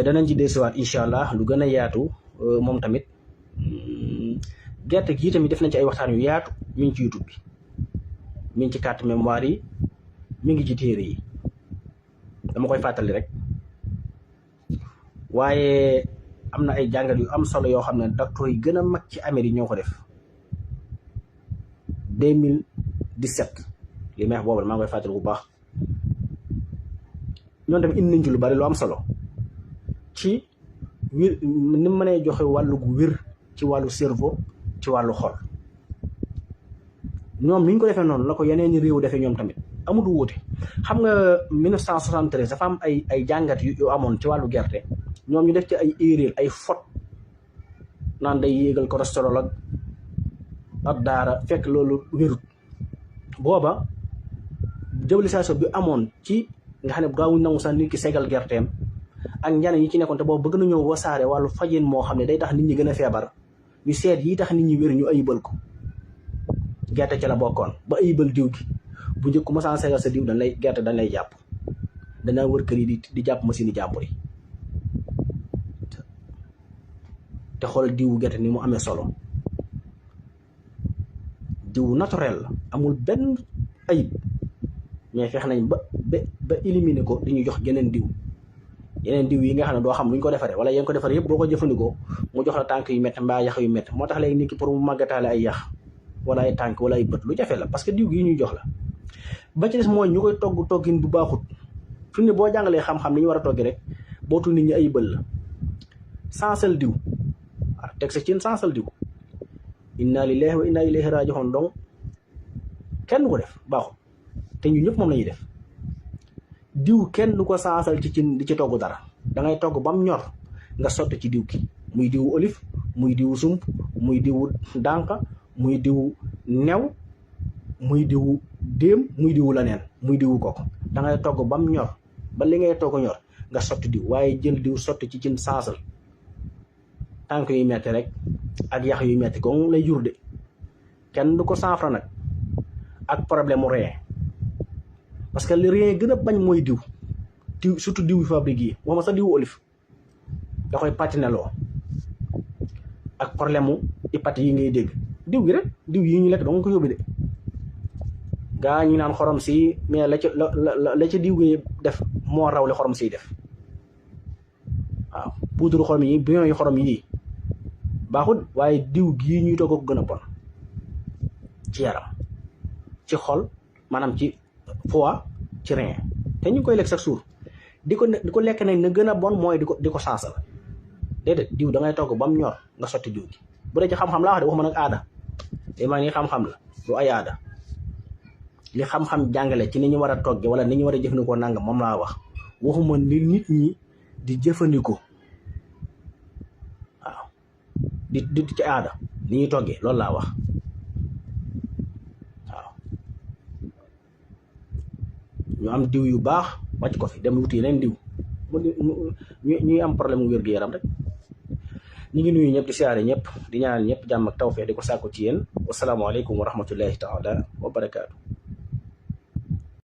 danañ ci desuwaat incha allah lu gën a yaatu moom tamit. gerte gii tamit def nañ ci ay waxtaan yu yaatu mi ngi ci YouTube bi mi ngi ci carte mémoire yi mi ngi ci téere yi dama koy fàttali rek. waaye am na ay jàngat yu am solo yoo xam ne docteur yi gën a mag ci Amérique ñoo ko def 2017 li may wax boobu maa ngi koy fàttali bu baax. ñoom tamit indi nañ ci lu bari lu am solo ci wér ni mu mënee joxe wàllu gu wér ci wàllu cerveau ci wàllu xol. ñoom ni ñu ko defee noonu la ko yeneen i réew defee ñoom tamit amul wuute. xam nga 1973 dafa am ay jàngat yu amoon ci wàllu gerte ñoom ñu def ci ay erreur ay faute naan day yéegal cholestérol ak daara fekk loolu wérut. booba diabolisation bi amoon ci nga xam ne daawuñ nangu sax nit ki segal gerteem ak njariñ yi ci nekkoon te boobu bëgg nañoo wasaare wàllu fajin moo xam ne day tax nit ñi gën a feebar ñu seet yi tax nit ñi wér ñu ayibal ko. gerte ca la bokkoon ba ayibal diw gi bu njëkk ma saa segal sa diw dañ lay gerte dañ lay jàpp danaa wër kër yi di jàpp machine yi jàmbur yi te xool diwu gerte ni mu amee solo. diw naturel la amul benn ayib, mais fex nañ ba éliminer ko dañuy jox yeneen diw yi nga xam ne doo xam luñ ko defaree wala yéen ko defaree yëpp boo ko jëfandikoo mu jox la tànk yu métti mbaa yax yu métti. moo tax léegi nit ki pour mu màggataale ay yax wala ay tànk wala ay bët lu jafe la parce que diw gi ñuy jox la. ba ci des mooy ñu koy togg toggin bu baaxut. fi mu ne boo jàngalee xam-xam li ñu war a toggi rek bootul nit ñi ay bël la. sansal diw waaw teg sa cin sansal diw. inna lillahi wa inna ilayhi raji'un donc kenn du ko def baaxul te ñu ñëpp moom la ñuy def. diw kenn du ko sansal ci cin di ci togg dara da ngay togg ba mu ñor nga sotti ci diw ki muy diwu olive muy diwu sump muy diwu dànq muy diwu new muy diwu déem muy diwu leneen muy diwu kooku da ngay togg ba mu ñor ba li ngay togg ñor nga sotti diw waaye jël diw sotti ci cin sansal tànk yu metti rek ak yax yu metti ko lay jur de kenn du ko saafara nag ak problème mu rein parce que li rein gën a bañ mooy diw surtout diw yu fabrique yi waxuma sax diwu olive da koy patineloo ak problème mu hépatite yi ngay dégg diw gi rek diw yi ñu lekk danga ko yóbbu de gaa ñi naan xorom si mais la ca diw gi def moo raw li xorom siy def waaw poudre xorom yi bion yi xorom yi baaxul waaye diw gii ñuy togg ko gën a bon ci yaram ci xol maanaam ci foie ci rein te ñu ngi koy lekk chaque jour di ko lekk nag na gën a bon mooy di ko sansal déedéet diw da ngay togg ba mu ñor nga sotti diw gi bu dee ci xam-xam laa wax de waxuma nag aada li ma ni xam-xam la du ay aada li xam-xam jàngale ci ni ñu war a togge wala ni ñu war a jëfandikoo nangam moom laa wax waxuma ni nit ñi di jëfandikoo waaw di ci aada ni ñuy toggee loolu laa wax waaw ñu am diw yu baax wàcc ko fi dem wuti yeneen diw ñuy am problème mu wér-gu-yaram rek. ñu ngi nuyu ñëpp di siyaare ñëpp di ñaanal ñëpp jàmm ak tawfeex di ko sàkku ci yéen wasalaamaaleykum wa rahmatullahi taala wa barakaatu.